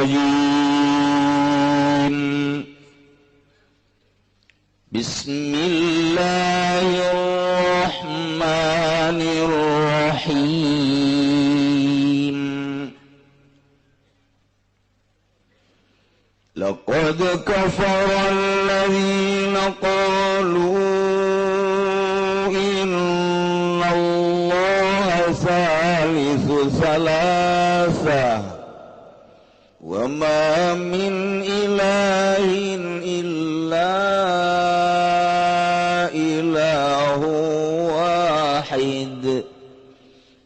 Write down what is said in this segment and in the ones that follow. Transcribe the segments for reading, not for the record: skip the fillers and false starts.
الرجيم. بسم الله الرحمن الرحيم. لقد كفر الذين قالوا إن الله ثالث ثلاثة وما من إله إلا إله واحد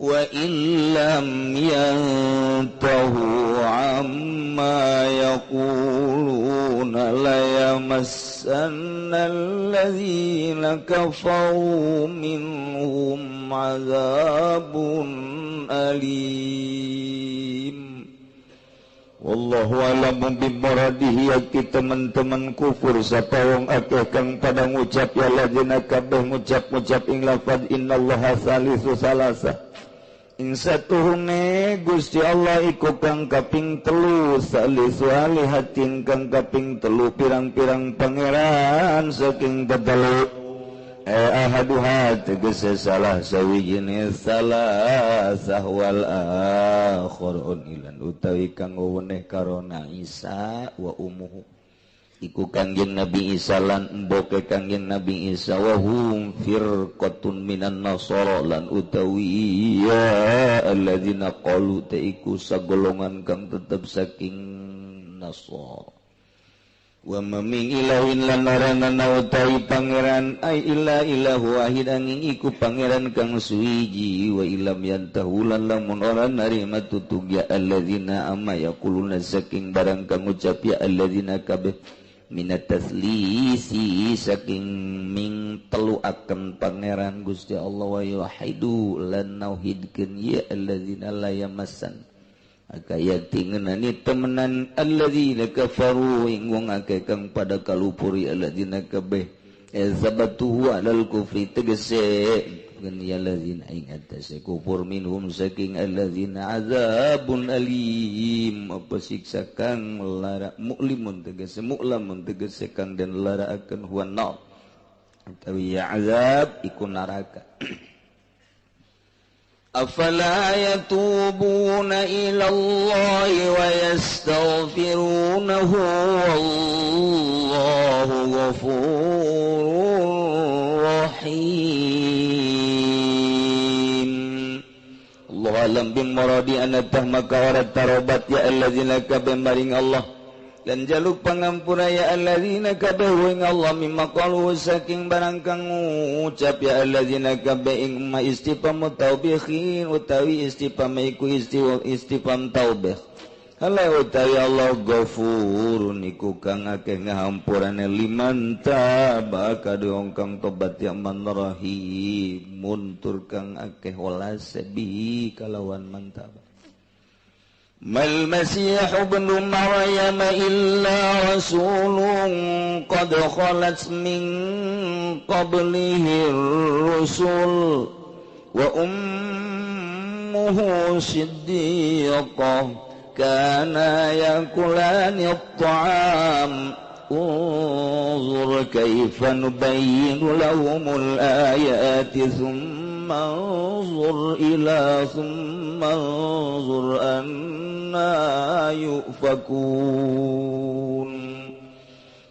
وإن لم ينتهوا عما يقولون ليمسن الذين كفروا منهم عذاب أليم. Wallahu a'lamu bimuradihi. Yaki teman-teman kufur sapa wong akeh kang pada ngucap ya ladina kabeh ngucap-ngucap ing lafaz innallaha salisu salasa ing satuhune Gusti Allah iku kang kaping telu salisu alihatin kang kaping telu pirang-pirang pangeran saking tetelu ahaduha tegese salah sawijine salah wal akhirun ilan utawi kang weneh karona Isa wa umuhu iku kangjeng Nabi Isa lan emboke kangjeng Nabi Isa wa hum firqatun minan nasara lan utawi ya alladzina qalu ta iku sagolongan kang tetep saking nasara wa min ilahin lan ora utawi pangeran ai illa ilahu wahid angin iku pangeran kang suwiji wa ilam yantahu lan lamun ora narima tutug ya alladzina amma yaquluna saking barang kang ngucap ya alladzina kabeh minat taslisi saking ming telu akan pangeran Gusti Allah wa yuhidu lan nauhidkeun ya alladzina la yamassan maka yakti ngenani temenan alladzina kafaru ing wong akeh kang pada kalupuri alladzina kabeh zabatuhu alal kufri tegese ya alladzina ing atase kufur minhum saking alladzina azabun alim apa siksa kang lara mu'limun tegese mu'lamun tegese kang den lara akan huwa nar utawi ya azab iku neraka. أفلا يتوبون إلى الله ويستغفرونه والله غفور رحيم. الله أعلم بمرادي أن تهمك ورد تربت يا الذين كبر maring Allah lan jaluk pangampura ya alladzina kabeh ing Allah mimma qalu saking barang kang ngucap ya alladzina kabeh ing ma istifham taubihin utawi istifham iku istifham taubih ala utawi Allah ghafurun iku kang akeh ngahampurane liman taba kadung kang tobat ya man rahimun tur kang akeh welas bi kalawan mantaba. ما المسيح ابن مريم إلا رسول قد خلت من قبله الرسل وأمه صديقة كانا يأكلان الطعام انظر كيف نبين لهم الآيات ثم انظر إلى ثم انظر أنا يؤفكون.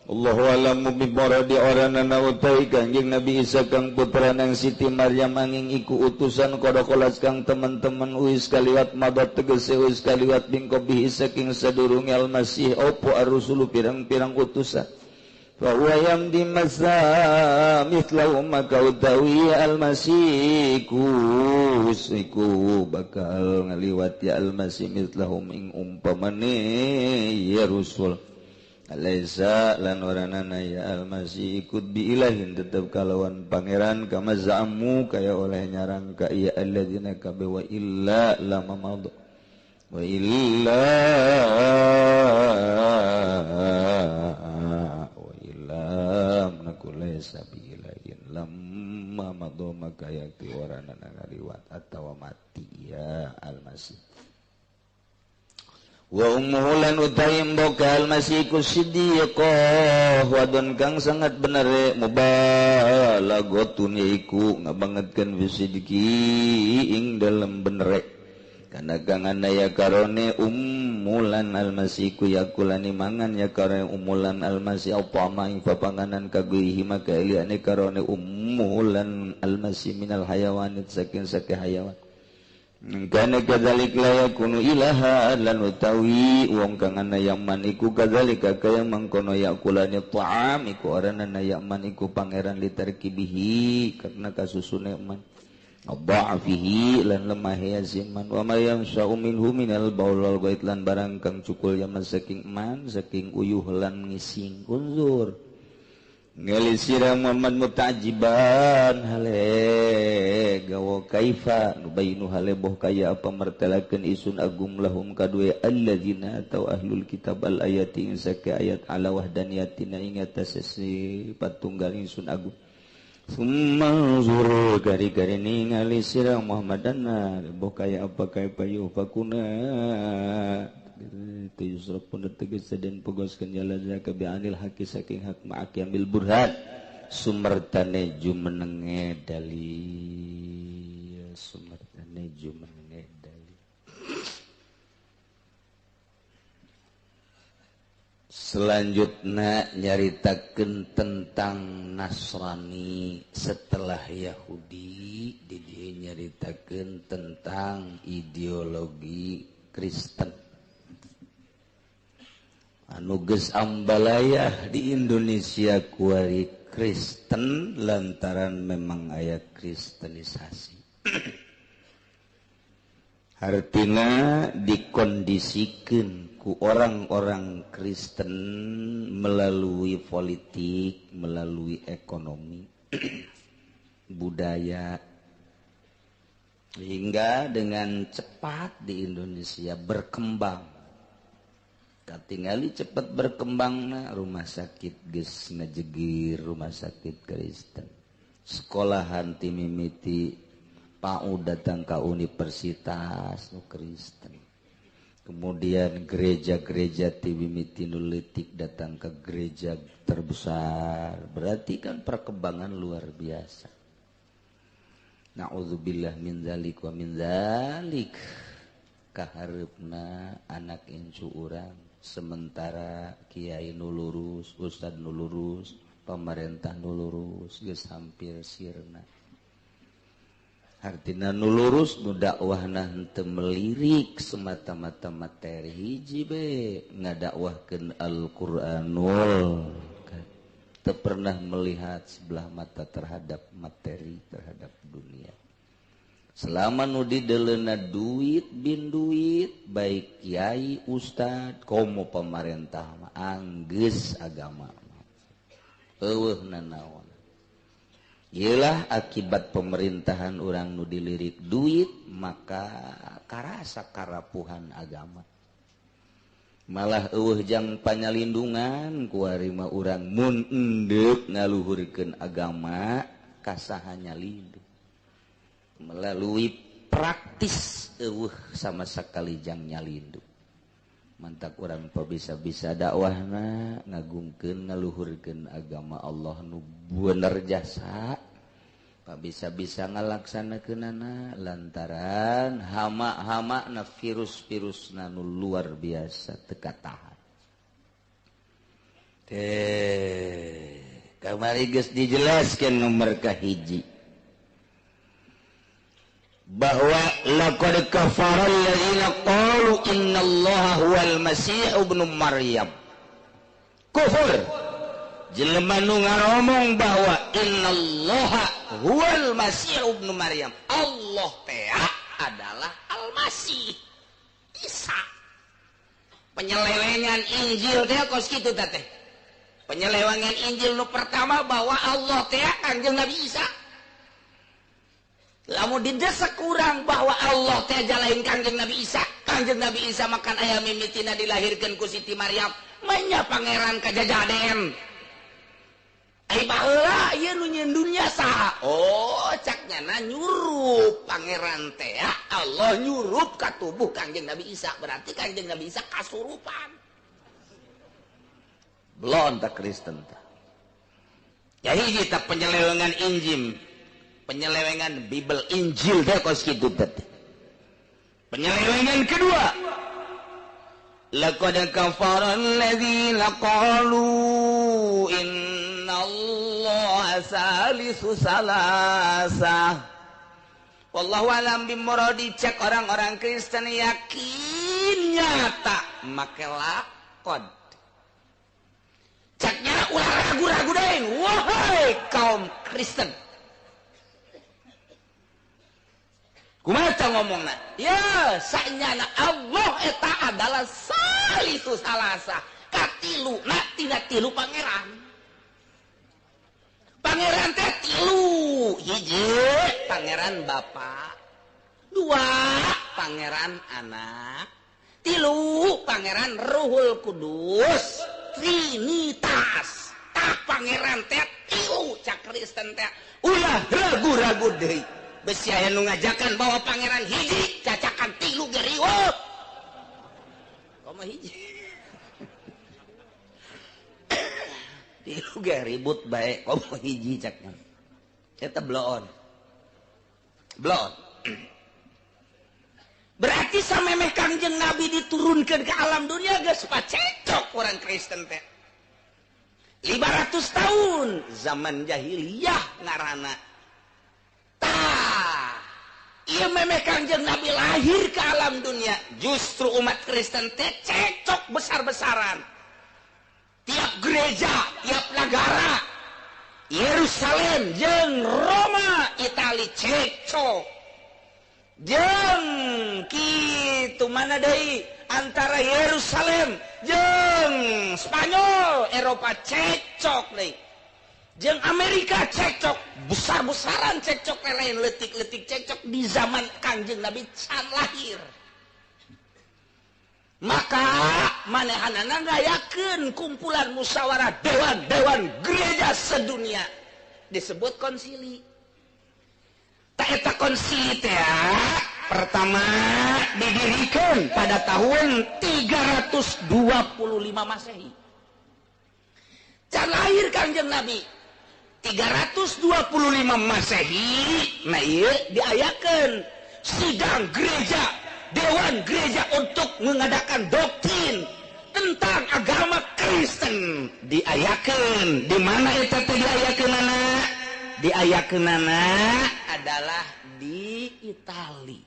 Allahu a'lamu bimuradi oranana utawi Kangjeng Nabi Isa kang putra nang Siti Maryam angin iku utusan kodokolas kang teman-teman wis kaliwat madat tegese wis kaliwat bingkobihi saking sadurunge Al-Masih opo ar-rusulu pirang-pirang utusan fa huwa yamdi masa mithlahu maka utawi Al-Masih iku bakal ngaliwat ya Al-Masih mithlahum ing umpamane ya rusul alaisa lan oranana ya Al-Masih ikut bi ilahin tetep kalawan pangeran kama za'amu kaya oleh nyarang ka ya alladzina kabe wa illa lama madha wa illa wa illa nakulaysa bi ilahin lamma madha maka yakti oranana ngaliwat atawa mati ya Al-Masih. Wa ummuhu lan utawi mbokal masih ku siddiqah wadon kang sangat bener mubalaghotun iku ngabangetkeun bisidqi ing dalem bener kana kang ana ya karone ummulan almasiku yakulani mangan ya karone ummulan almasi apa ing papanganan kaguihi maka liane karone ummulan almasi minal hayawanit saking sake hayawan. Kana kadzalik la yakunu ilaha lan utawi wong kang ana yaman iku kadzalika kaya mangkono yakulani ta'am iku aranana yaman iku pangeran litarkibihi karena kasusune man dha'fihi lan lemah yaziman wa may yamsa'u minhu minal baul wal ghaid lan barang kang cukul yaman saking man saking uyuh lan ngising unzur ngali sira Muhammad mutajiban hale gawa kaifa nubayinu hale boh kaya apa mertelakeun isun agung lahum kadue alladzina atau ahlul kitab al ayati ing sake ayat ala wahdaniyatina ing atas sifat tunggal ingsun agung. Summa zur gari-gari ningali sira Muhammadana boh kaya apa kaya yufakuna yusraf pun tegas dan pegoskeun jalan zaka bi'anil haqi saking hak ma'aki ambil burhan sumertane jumenenge dalil sumertane jumenenge dalil. Selanjutnya nyaritakeun tentang Nasrani setelah Yahudi, di dieu nyaritakeun tentang ideologi Kristen anu geus ambalayah di Indonesia kuari Kristen lantaran memang aya kristenisasi. Hartina dikondisikeun ku orang-orang Kristen melalui politik, melalui ekonomi, budaya, hingga dengan cepat di Indonesia berkembang. Katingali cepat berkembangna rumah sakit geus ngajegir rumah sakit Kristen, sekolahan timimiti PAUD datang ka universitas nu Kristen, kemudian gereja-gereja timimiti nu leutik datang ke gereja terbesar. Berarti kan perkembangan luar biasa. Na'udzubillah min dzalik wa min dzalik. Kahareupna anak incu urang sementara kiai nu lurus, ustad nu lurus, pemerintah nu lurus geus hampir sirna. Artina nu lurus nu dakwahna henteu melirik semata-mata materi hiji be ngadakwahkeun Al-Qur'anul. Teu pernah melihat sebelah mata terhadap materi, terhadap dunia. Selama nu dideleuna duit bin duit, baik kiai, ustad, komo pemerintah mah anggeus agama. Eueuh nanaon. Iyalah akibat pemerintahan urang nu dilirik duit, maka karasa karapuhan agama. Malah eueuh jang panyalindungan kuari mah urang mun endeuk ngaluhurkeun agama kasaha nyalindung. Melalui praktis eueuh sama sekali jang nyalindu. Mantak urang bisa-bisa dakwahna ngagungkeun ngaluhurkeun agama Allah nu bener jasa, bisa-bisa ngalaksanakeunana lantaran hama-hama na virus-virusna nu luar biasa teu katahan. Teh kamari geus dijelaskeun nomor kahiji bahwa laqad kafara alladziina qalu innallaha huwal masih ibnu Maryam. Kufur jelema nu ngaromong bahwa innallaha huwal masih ibnu Maryam, Allah teh adalah Al-Masih Isa. Penyelewengan Injil teh kos kitu teh. Penyelewengan Injil nu pertama bahwa Allah teh Kanjeng Nabi Isa. Lamun didesak kurang bahwa Allah teh jalain Kanjeng Nabi Isa. Kanjeng Nabi Isa makan ayam mimitina dilahirkan ku Siti Maryam, menya pangeran kajajaden. Ai baheula ieu nu nyieun dunya saha? Oh, cak nyana nyurup pangeran teh Allah nyurup ka tubuh Kangjeng Nabi Isa, berarti Kangjeng Nabi Isa kasurupan. Belon tak Kristen teh. Ya hiji tah penyelewengan Injil, penyelewengan Bible Injil teh kos kitu teh. Penyelewengan kedua, laqad kafara alladzina qalu innallaha salisu salasa. Wallahu alam bimuradi, cek orang-orang Kristen yakin nyata make laqad. Ceknya ulah ragu-ragu deui, wahai kaum Kristen. Kumaha ngomongna? Ya, sanyana Allah eta adalah salisu salasa, katilu na tina tilu pangeran. Pangeran teh tilu, hiji pangeran Bapa, dua pangeran Anak, tilu pangeran Ruhul Kudus, Trinitas. Tah pangeran teh tilu, cak Kristen teh ulah ragu-ragu deui. Besi aya nu ngajakan bahwa pangeran hiji, cacakan tilu ge riweuh. Komo hiji. Tilu ge ribut bae, komo hiji caknya. Eta bloon. Bloon. Berarti samemeh Kangjeng Nabi diturunkan ke alam dunia geus pacecok orang Kristen teh. 500 tahun zaman jahiliyah ngaranna. Tah, ieu memeh Kangjeng Nabi lahir ke alam dunia, justru umat Kristen teh cekcok besar-besaran. Tiap gereja, tiap negara, Yerusalem jeung Roma, Itali cekcok. Jeung kitu mana deui antara Yerusalem jeung Spanyol, Eropa cekcok deui. Jeung Amerika cekcok, besar-besaran cekcok, lain leutik-leutik cekcok di zaman Kangjeng Nabi can lahir. Maka manehanana ngayakeun kumpulan musyawarah dewan-dewan gereja sedunia disebut konsili. Ta eta konsili teh pertama didirikan pada tahun 325 Masehi. Can lahir Kangjeng Nabi 325 Masehi, nah ieu diayakeun sidang gereja, dewan gereja untuk mengadakan doktrin tentang agama Kristen. Diayakeun di mana eta teh diayakeunana? Diayakeunana adalah di Itali.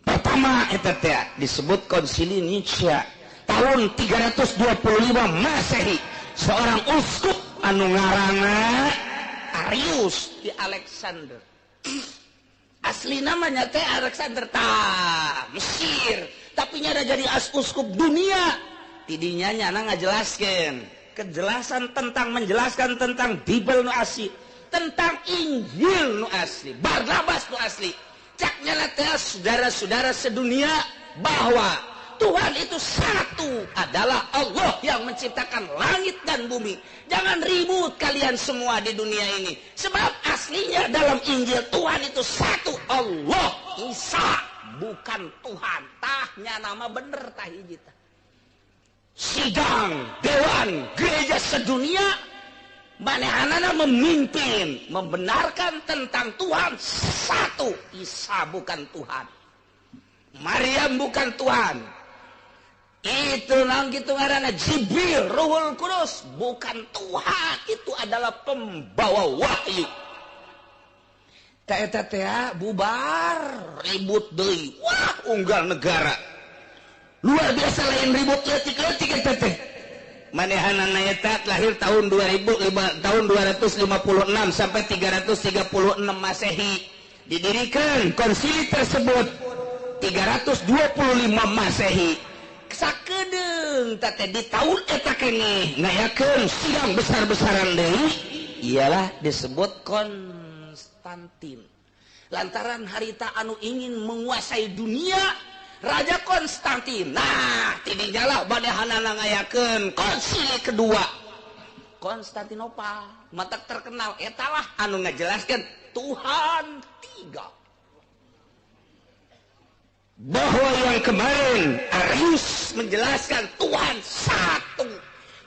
Pertama eta teh disebut Konsili Nicea tahun 325 Masehi. Seorang uskup anu ngaranna Arius di Alexander. Asli namanya teh Alexander tah Mesir, tapi nyada jadi uskup dunia. Tidinya nyana ngajelaskeun kejelasan tentang menjelaskan tentang Bible nu asli, tentang Injil nu asli, Barnabas nu asli. Cak nyana teh saudara-saudara sedunia bahwa Tuhan itu satu, adalah Allah yang menciptakan langit dan bumi. Jangan ribut kalian semua di dunia ini. Sebab aslinya dalam Injil Tuhan itu satu, Allah, Isa, bukan Tuhan. Tahnya nama bener tah hiji tah. Sidang dewan gereja sedunia manehanana memimpin, membenarkan tentang Tuhan satu, Isa bukan Tuhan, Maryam bukan Tuhan. Itu nang gitu ngaranna Jibril, Ruhul Kudus bukan Tuhan, itu adalah pembawa wahyu. Ta eta teh bubar ribut deui. Wah, unggal negara. Luar biasa lain ribut leutik-leutik eta teh. Manehanana eta lahir tahun 2005, tahun 256 sampai 336 Masehi. Didirikan konsili tersebut 325 Masehi. Sakedeung teh di tahun eta keneh ngayakeun sidang besar-besaran deui, ialah disebut Konstantin. Lantaran harita anu ingin menguasai dunia Raja Konstantin. Nah, tidinya lah manehanana ngayakeun konsili kedua. Konstantinopal. Mata terkenal etalah anu ngajelaskeun Tuhan tiga. Bahwa yang kemarin Arius menjelaskan Tuhan satu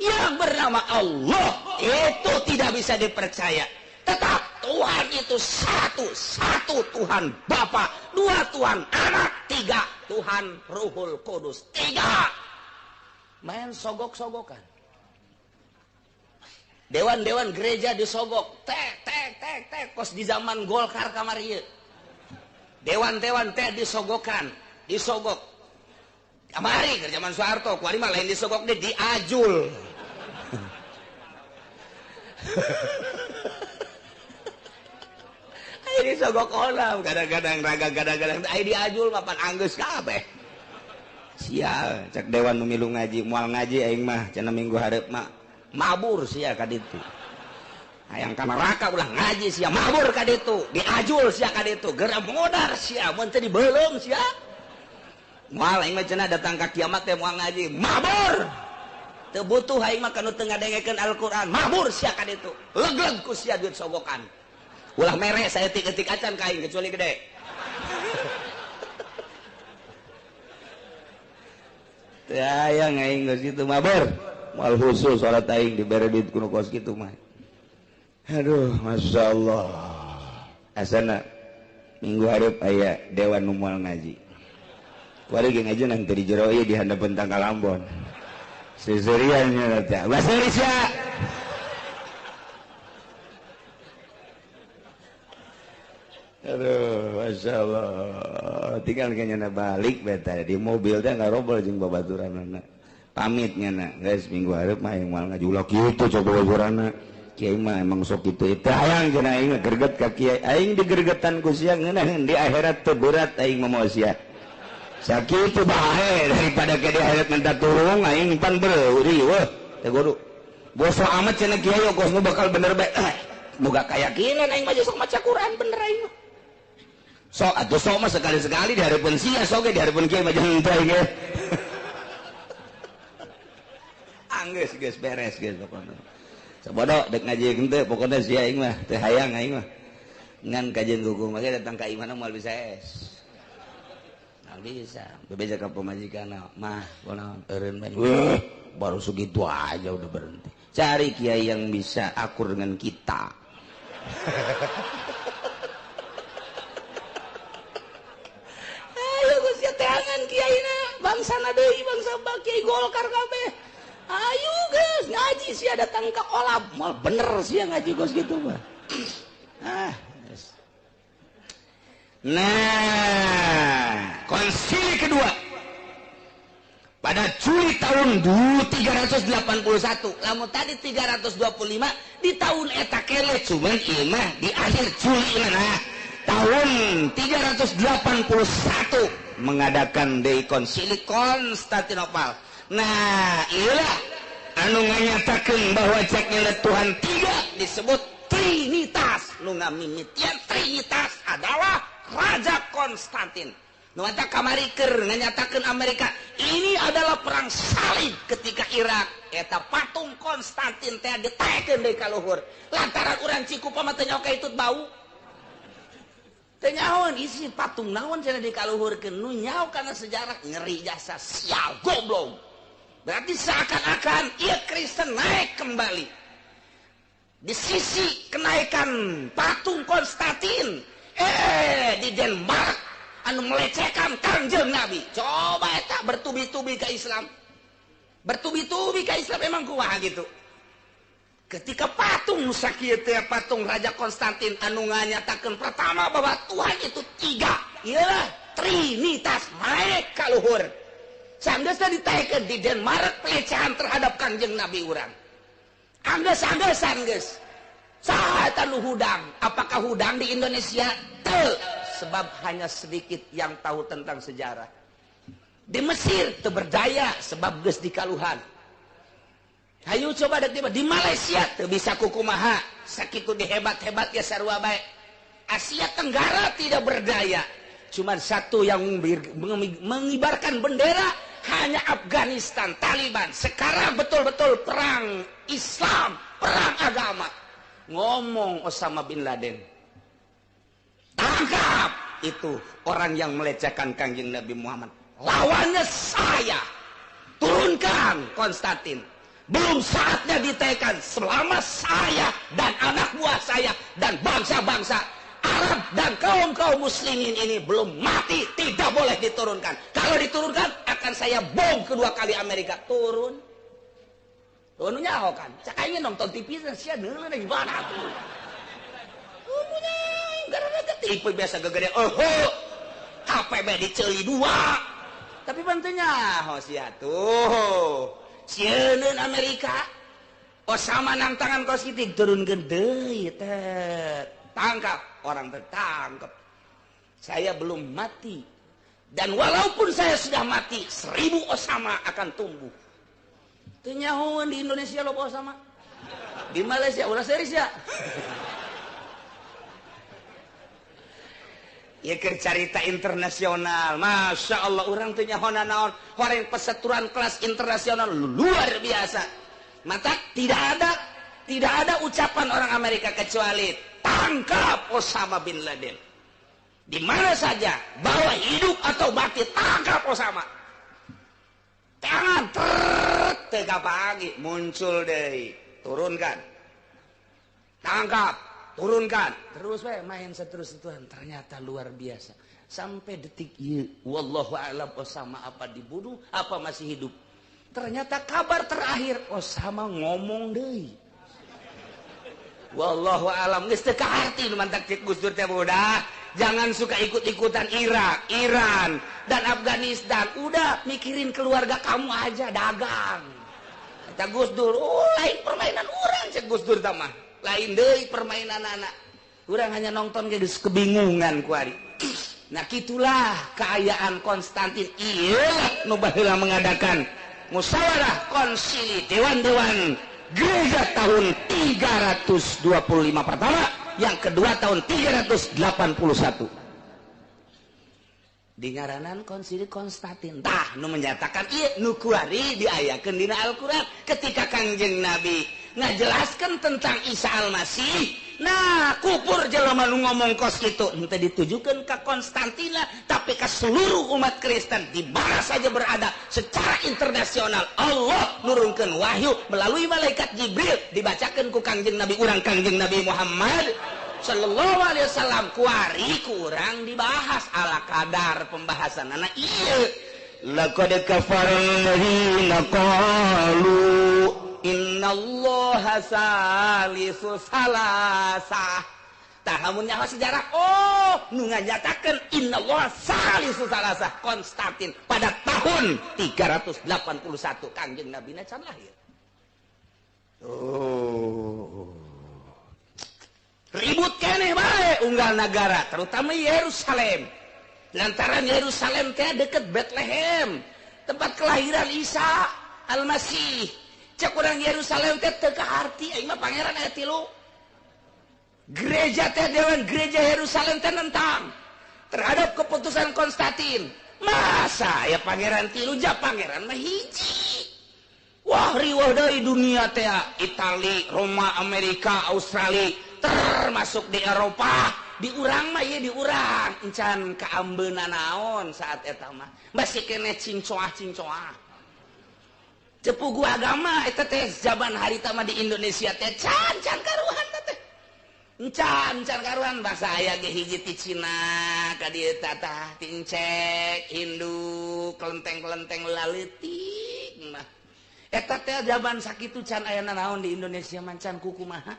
yang bernama Allah, itu tidak bisa dipercaya. Tetap Tuhan itu satu, satu Tuhan Bapa, dua Tuhan Anak, tiga Tuhan Ruhul Kudus, tiga. Main sogok-sogokan. Dewan-dewan gereja disogok, tek tek tek tek, kos di zaman Golkar kamari ieu. Dewan-dewan teh disogokan, disogok. Kamari ke zaman Soeharto, kuari mah lain disogok deh, diajul. Ayo disogok olam, kadang-kadang raga kadang-kadang ayo diajul mapan anggeus kabeh. Sial, cek dewan nu milu ngaji, moal ngaji aing mah cenah minggu hareup mah mabur sia ka ditu. Hayang ka neraka ulah ngaji sia, mabur ka ditu, diajul sia ka ditu, geura modar sia, mun teu dibeuleum sia. Moal aing mah cenah datang ka kiamat teh moal ngaji, mabur. Teu butuh aing mah kanu teu ngadengekeun Al-Qur'an, mabur sia ka ditu. Legleg ku sia duit sogokan. Ulah mere saeutik-eutik acan ka aing kecuali gede. Teu hayang aing geus kitu mabur. Moal khusus salat aing dibere duit kuno kos kitu mah. Aduh, Masya Allah. Asana minggu hareup aya dewan nu moal ngaji. Kuari ge ngaji nang teu di jero ieu di handapeun tangkal Ambon. Seserian nya teh. Bahasa Indonesia. Aduh, Masya Allah. Tinggal kayaknya balik beta di mobil teh ngarobol jeung babaturanana. Pamit nya guys minggu hareup mah yang moal ngaji ulah kitu coba babaturanna. Kiai mah emang sok kitu itu hayang cenah aing greget ka kiai aing digergetan ku sia ngeunaheun di akhirat teu berat aing mah moal sia. Sakitu bae daripada ke di akhirat minta turung aing pan beuri weuh teu kudu. Boso amat cenah kiai kos nu bakal bener bae. Boga kayakinan aing mah sok maca Quran bener aing mah. Sok atuh sok mah sekali-sekali di hareupeun sia sok ge di hareupeun kiai mah jeung teu aing. Anggeus geus beres geus pokona. Sabodo dek ngaji henteu pokona sia aing mah teu hayang aing mah. Ngan kajian hukum mah datang ka imahna moal bisa es. Moal bisa. Bebeja ka pamajikan mah kunaon eureun bae. Baru segitu aja udah berhenti. Cari kiai yang bisa akur dengan kita. Ayo geus teangan kiaina, bangsana deui bangsa kiai Golkar kabeh. Ayo guys, ngaji sia datang ke kolam. Mal bener sia ngaji gos gitu mah. Ah, yes. Nah, konsili kedua pada Juli tahun 381. Lamun tadi 325 di tahun eta kele cuman ieu mah di akhir Juli nah, tahun 381 mengadakan deui konsili Konstantinopel. Nah, iyalah anu nganyatakeun bahwa ceknya Tuhan tiga disebut Trinitas. Nu ngamimitian Trinitas adalah Raja Konstantin. Nu eta kamari keur nganyatakeun Amerika, ini adalah perang salib ketika Irak eta patung Konstantin teh ditaekeun deui ka luhur. Lantaran urang Cikupa mah teu nyaho ka itut bau. Teu nyahoan isi patung naon cenah dikaluhurkeun, nu nyaho kana sejarah ngeri jasa sial goblok. Berarti seakan-akan ia Kristen naik kembali. Di sisi kenaikan patung Konstantin, di Denmark anu melecehkan Kangjeng Nabi. Coba eta bertubi-tubi ke Islam. Bertubi-tubi ke Islam emang kumaha gitu. Ketika patung sakieu teh patung Raja Konstantin anu nganyatakeun pertama bahwa Tuhan itu tiga, iyalah Trinitas naik ka luhur. Sanggeusna ditaekeun di Denmark pelecehan terhadap Kangjeng Nabi urang. Anggeus-anggeus geus. Saha eta nu hudang? Apakah hudang di Indonesia? Teu, sebab hanya sedikit yang tahu tentang sejarah. Di Mesir teu berdaya sebab geus dikaluhan. Hayu coba dek di Malaysia teu bisa kukumaha, sakitu dihebat-hebat ya sarua bae. Asia Tenggara tidak berdaya. Cuman satu yang mengibarkan bendera Hanya Afghanistan, Taliban. Sekarang betul-betul perang Islam, perang agama. Ngomong Osama bin Laden, tangkap itu orang yang melecehkan Kangjeng Nabi Muhammad. Lawannya saya. Turunkan Konstantin. Belum saatnya ditekan selama saya dan anak buah saya dan bangsa-bangsa Arab dan kaum-kaum muslimin ini belum mati, tidak boleh diturunkan. Kalau diturunkan akan saya bom kedua kali Amerika. Turun. Turunnya kan. Cak aing nonton TV sia deuleu gimana tuh. Turunnya gara-gara TV biasa gegede. Oh, HP be diceuli dua. Tapi bantunya oh sia tuh. Sieun Amerika. Osama nang tangan kos kitik turunkeun deui teh. Tangkap, orang tertangkap. Saya belum mati. Dan walaupun saya sudah mati, 1000 Osama akan tumbuh. Teu nyahoeun di Indonesia loba Osama. Di Malaysia ulah serius ya. Ya keur carita internasional. Masya Allah urang teu nyaho naon. Horeng perseteruan kelas internasional luar biasa. Mata tidak ada ucapan orang Amerika kecuali tangkap Osama bin Laden. Di mana saja, bawa hidup atau mati, tangkap Osama. Tangan tega pagi muncul deh, turunkan. Tangkap, turunkan. Terus we main seterus Tuhan, ternyata luar biasa. Sampai detik ieu, wallahu a'lam Osama apa dibunuh, apa masih hidup. Ternyata kabar terakhir Osama ngomong deui. Wallahu alam geus teu kaharti nu mantak cek Gus Dur teh udah. Jangan suka ikut-ikutan Irak, Iran, dan Afghanistan. Udah mikirin keluarga kamu aja dagang. Kata Gus Dur, oh lain permainan urang cek Gus Dur tah mah. Lain deui permainan anak. Urang hanya nonton geus kebingungan ku ari. Nah kitulah keayaan Konstantin. Ieu nu baheula mengadakan musyawarah konsili dewan-dewan gereja tahun 325 pertama, yang kedua tahun 381. Di ngaranan konsili Konstantin. Tah nu menyatakan ieu nu kuari diayakeun dina Al-Qur'an ketika Kangjeng Nabi ngajelaskeun tentang Isa Al-Masih. Nah, kupur jelema nu ngomong kos kitu henteu ditujukeun ka Konstantina tapi ka seluruh umat Kristen di mana saja berada secara internasional. Allah nurunkeun wahyu melalui malaikat Jibril dibacakeun ku Kangjeng Nabi urang Kangjeng Nabi Muhammad sallallahu alaihi wasallam. Kuari kurang dibahas ala kadar pembahasanana ieu. Laqad kafara alladziina qalu innallaha salisu salasah. Tah lamun nyaho sejarah, oh nu nganyatakeun innallaha salisu salasah Konstantin pada tahun 381 Kangjeng Nabi na can lahir. Oh. Ribut keneh bae unggal nagara, terutama Yerusalem. Lantaran Yerusalem teh deket Bethlehem, tempat kelahiran Isa Al-Masih. Cek urang Yerusalem teh teu kaharti aing mah pangeran aya tilu. Gereja teh dewan gereja Yerusalem teh nentang terhadap keputusan Konstantin. Masa ya pangeran tilu ja pangeran mah hiji. Wah riweuh deui dunia teh, Itali, Roma, Amerika, Australia, termasuk di Eropa. Di urang mah ieu di urang encan kaambeuna naon saat eta mah. Masih keneh cincoah-cincoah. Cepugu agama eta teh zaman harita mah di Indonesia teh can can karuhan teh. Encan can karuhan bangsa aya ge hiji ti Cina ka dieu tah ti Encek, Hindu, kelenteng-kelenteng laleutik mah. Eta teh zaman sakitu can aya naon di Indonesia mah can kukumaha.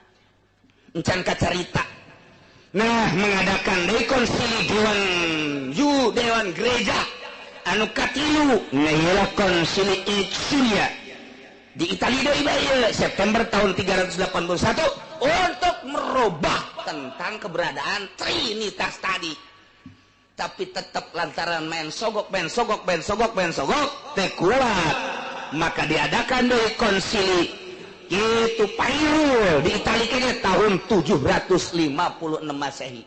Encan kacarita. Nah, mengadakan deui konsili dewan yu dewan gereja anu katilu nyaeta konsili Icenia di Italia deui bae September tahun 381 untuk merubah tentang keberadaan Trinitas tadi. Tapi tetap lantaran main sogok main sogok main sogok main sogok teh kuat, maka diadakan deui konsili itu Pairul di Italia kayaknya tahun 756 Masehi.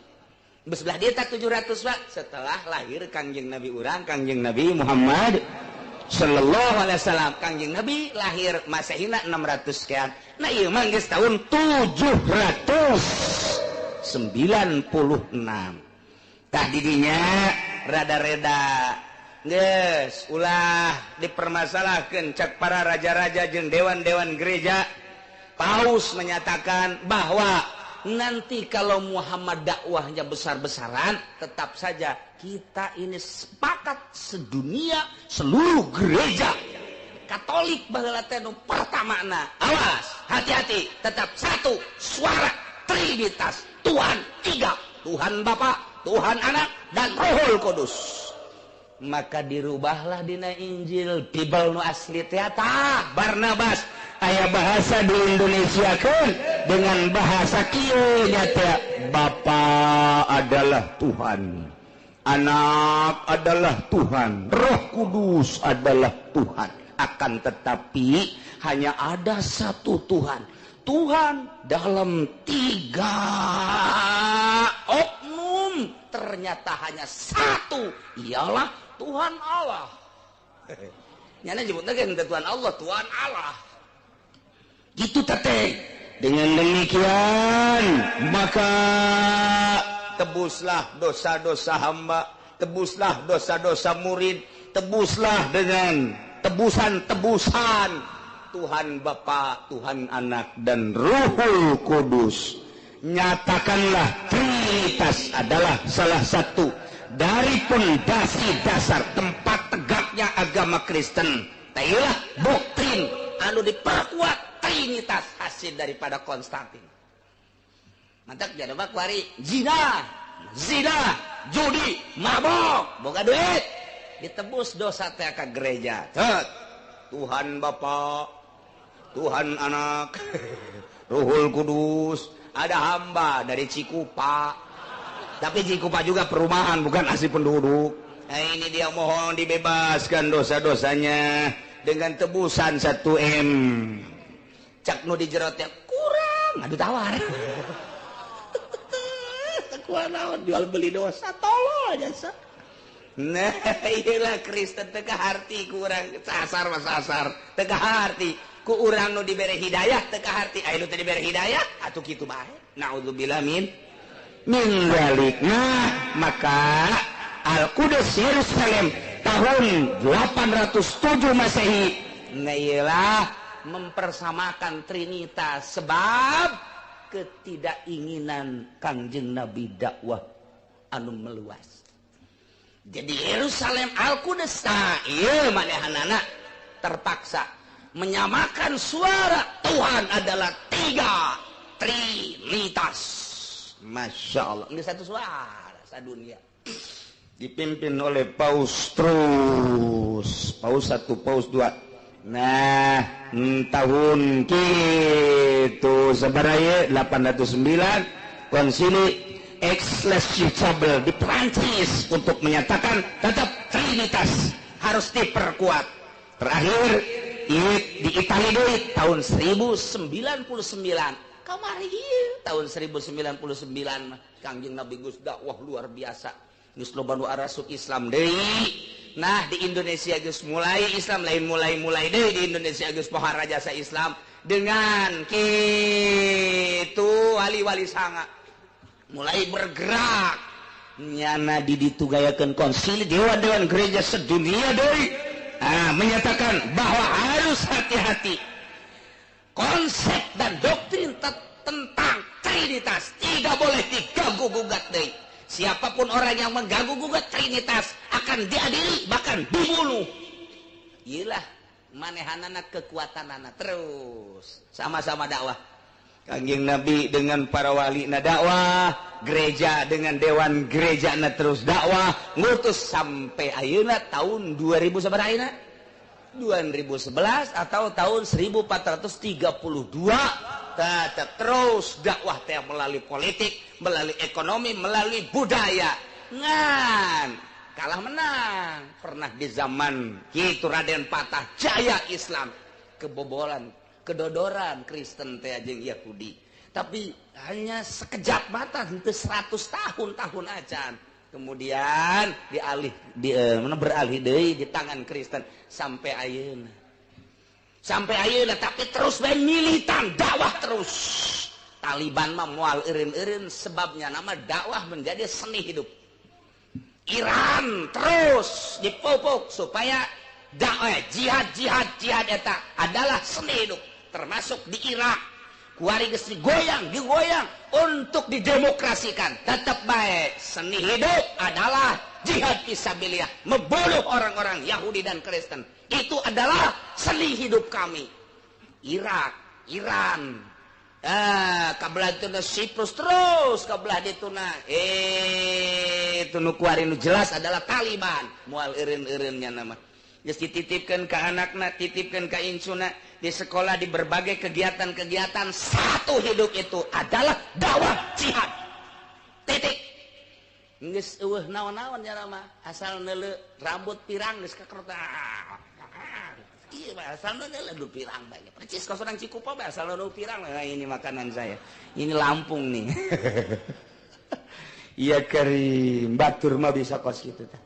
Sebelah dia tak 700 Pak, setelah lahir Kangjeng Nabi urang Kangjeng Nabi Muhammad sallallahu alaihi wasallam. Kangjeng Nabi lahir Masehina 600 sekian. Nah ieu mah geus tahun 796. Tah didinya rada-reda geus ulah dipermasalahkeun cak para raja-raja jeung dewan-dewan gereja. Paus menyatakan bahwa nanti kalau Muhammad dakwahnya besar-besaran, tetap saja kita ini sepakat sedunia seluruh gereja Katolik baheula teh nu pertamana, awas, hati-hati, tetap satu suara Trinitas, Tuhan tiga, Tuhan Bapa, Tuhan Anak, dan Rohul Kudus. Maka dirubahlah dina Injil Bible nu asli teh tah Barnabas aya bahasa di Indonesia kan dengan bahasa kieu nya teh, Bapa adalah Tuhan, Anak adalah Tuhan, Roh Kudus adalah Tuhan. Akan tetapi hanya ada satu Tuhan, Tuhan dalam tiga oknum ternyata hanya satu, ialah Tuhan Allah. Nyana nyebutna ge Tuhan Allah, Tuhan Allah. Gitu tete. Dengan demikian maka tebuslah dosa-dosa hamba, tebuslah dosa-dosa murid, tebuslah dengan tebusan-tebusan Tuhan Bapa, Tuhan Anak, dan Ruhul Kudus. Nyatakanlah Trinitas adalah salah satu dari pondasi dasar tempat tegaknya agama Kristen. Tailah doktrin anu diperkuat Trinitas hasil daripada Konstantin. Mantap jadi mah kuari zina, zina, judi, mabok, boga duit, ditebus dosa teh ka gereja. Tet. Tuhan Bapa, Tuhan Anak, Ruhul Kudus. Ada hamba dari Cikupa, tapi Cikupa juga perumahan, bukan asli penduduk. Nah, ini dia mohon dibebaskan dosa-dosanya dengan tebusan 1 M. Cak nu di jero teh kurang, aduh tawar. Kurang naon jual beli dosa, tolol jasa. Nah, iyalah Kristen teu kaharti ku urang, sasar mah sasar, teu kaharti ku urang nu dibere hidayah, teu kaharti aya nu teu dibere hidayah atuh kitu bae. Naudzubillah min dzalik. Nah, maka Al-Qudus Yerusalem tahun 807 Masehi. Nah, iyalah mempersamakan Trinitas sebab ketidakinginan Kangjeng Nabi dakwah anu meluas. Jadi Yerusalem Al-Qudus nah ieu manehanana terpaksa menyamakan suara Tuhan adalah tiga Trinitas. Masya Allah, ini satu suara sadunia. Dipimpin oleh Paus terus, Paus 1, Paus 2. Nah, tahun gitu sabaraha 809 konsili Aix-les-Chapelle di Prancis untuk menyatakan tetap Trinitas harus diperkuat. Terakhir di Italia deui tahun 1099. Kamari tahun 1099 mah Kangjeng Nabi geus dakwah luar biasa. Geus loba nu arasuk Islam deui. Nah, di Indonesia geus mulai Islam lain mulai-mulai deui di Indonesia geus pohara jasa Islam dengan kitu wali-wali sanga mulai bergerak nyana di ditugayakeun konsili dewan-dewan gereja sedunia deui. Ah, menyatakan bahwa harus hati-hati konsep dan doktrin tentang Trinitas tidak boleh diganggu gugat deui. Siapapun orang yang mengganggu gugat Trinitas akan diadili bahkan dibunuh. Iyalah manehanana kekuatanana terus sama-sama dakwah. Kangjeng Nabi dengan para wali na dakwah, gereja dengan dewan gereja na terus dakwah, ngutus sampai ayeuna tahun 2000 sabaraha ayeuna? 2011 atau tahun 1432 tetap terus dakwah teh melalui politik, melalui ekonomi, melalui budaya. Ngan kalah menang. Pernah di zaman kitu Raden Patah jaya Islam, kebobolan, kedodoran Kristen teh jeung Yahudi. Tapi hanya sekejap mata henteu 100 tahun-tahun acan. Kemudian dialih di mana beralih deui di tangan Kristen sampai ayeuna. Sampai ayeuna, tapi terus bae militan dakwah terus. Taliban mah moal eureun-eureun, sebabnya nama dakwah menjadi seni hidup. Iran terus dipupuk supaya dakwah jihad, jihad, jihad eta adalah seni hidup, termasuk di Irak. Kuari geus digoyang, digoyang untuk didemokrasikan. Tetap baik, seni hidup adalah jihad fisabilillah, membunuh orang-orang Yahudi dan Kristen. Itu adalah seni hidup kami. Irak, Iran, kabelah itu Siprus, terus kabelah itu na itu nu kuari nu jelas adalah Taliban. Moal eureun-eureunnya nama. Geus dititipkeun ka anakna, titipkeun ka incuna di sekolah, di berbagai kegiatan-kegiatan, satu hidup itu adalah dakwah jihad. Titik. Geus eueuh naon-naon nya mah, asal neuleu rambut pirang geus kakerta. Iya, asal neuleu lu pirang banyak. Percis kos orang Cikupa bae, asal neuleu pirang. Nah, ini makanan saya. Ini Lampung nih. Iya kerim, batur mah bisa kos gitu tah.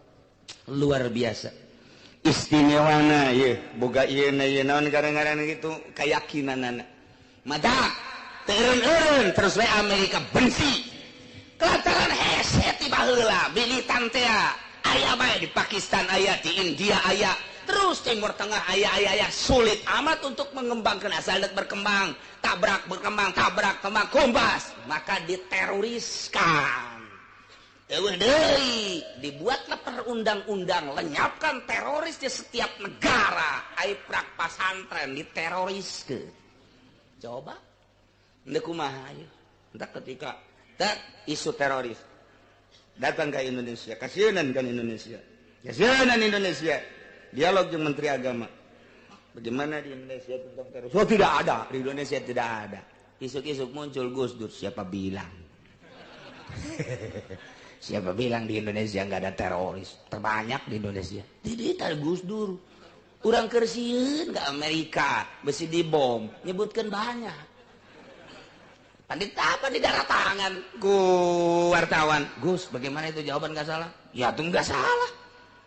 Luar biasa. Istimewana ye boga ieu na ieu naon kadang-kadang gitu keyakinanana madak teureun-eureun terus we Amerika benci kelataran hese ti baheula militan teh aya bae di Pakistan, aya di India, aya terus Timur Tengah, aya aya aya. Sulit amat untuk mengembangkan, asal dek berkembang tabrak, berkembang tabrak, kembang kompas, maka diteroriskan. Eueuh deui, dibuatlah perundang-undang lenyapkan teroris di setiap negara. Ai prak pasantren diteroriskeun. Coba ndek kumaha ayo. Entah ketika tak isu teroris datang ke Indonesia, kasihanan kan Indonesia. Kasihanan Indonesia. Dialog dengan Menteri Agama. Bagaimana di Indonesia tentang teroris? Oh, tidak ada, di Indonesia tidak ada. Isuk-isuk muncul Gus Dur, siapa bilang? Siapa bilang di Indonesia nggak ada teroris? Terbanyak di Indonesia. Jadi tar Gus Dur. Urang keur sieun ke Amerika, besi dibom, nyebutkan banyak. Pandit apa di darah tangan ku wartawan. Gus, bagaimana itu jawaban nggak salah? Ya itu nggak salah.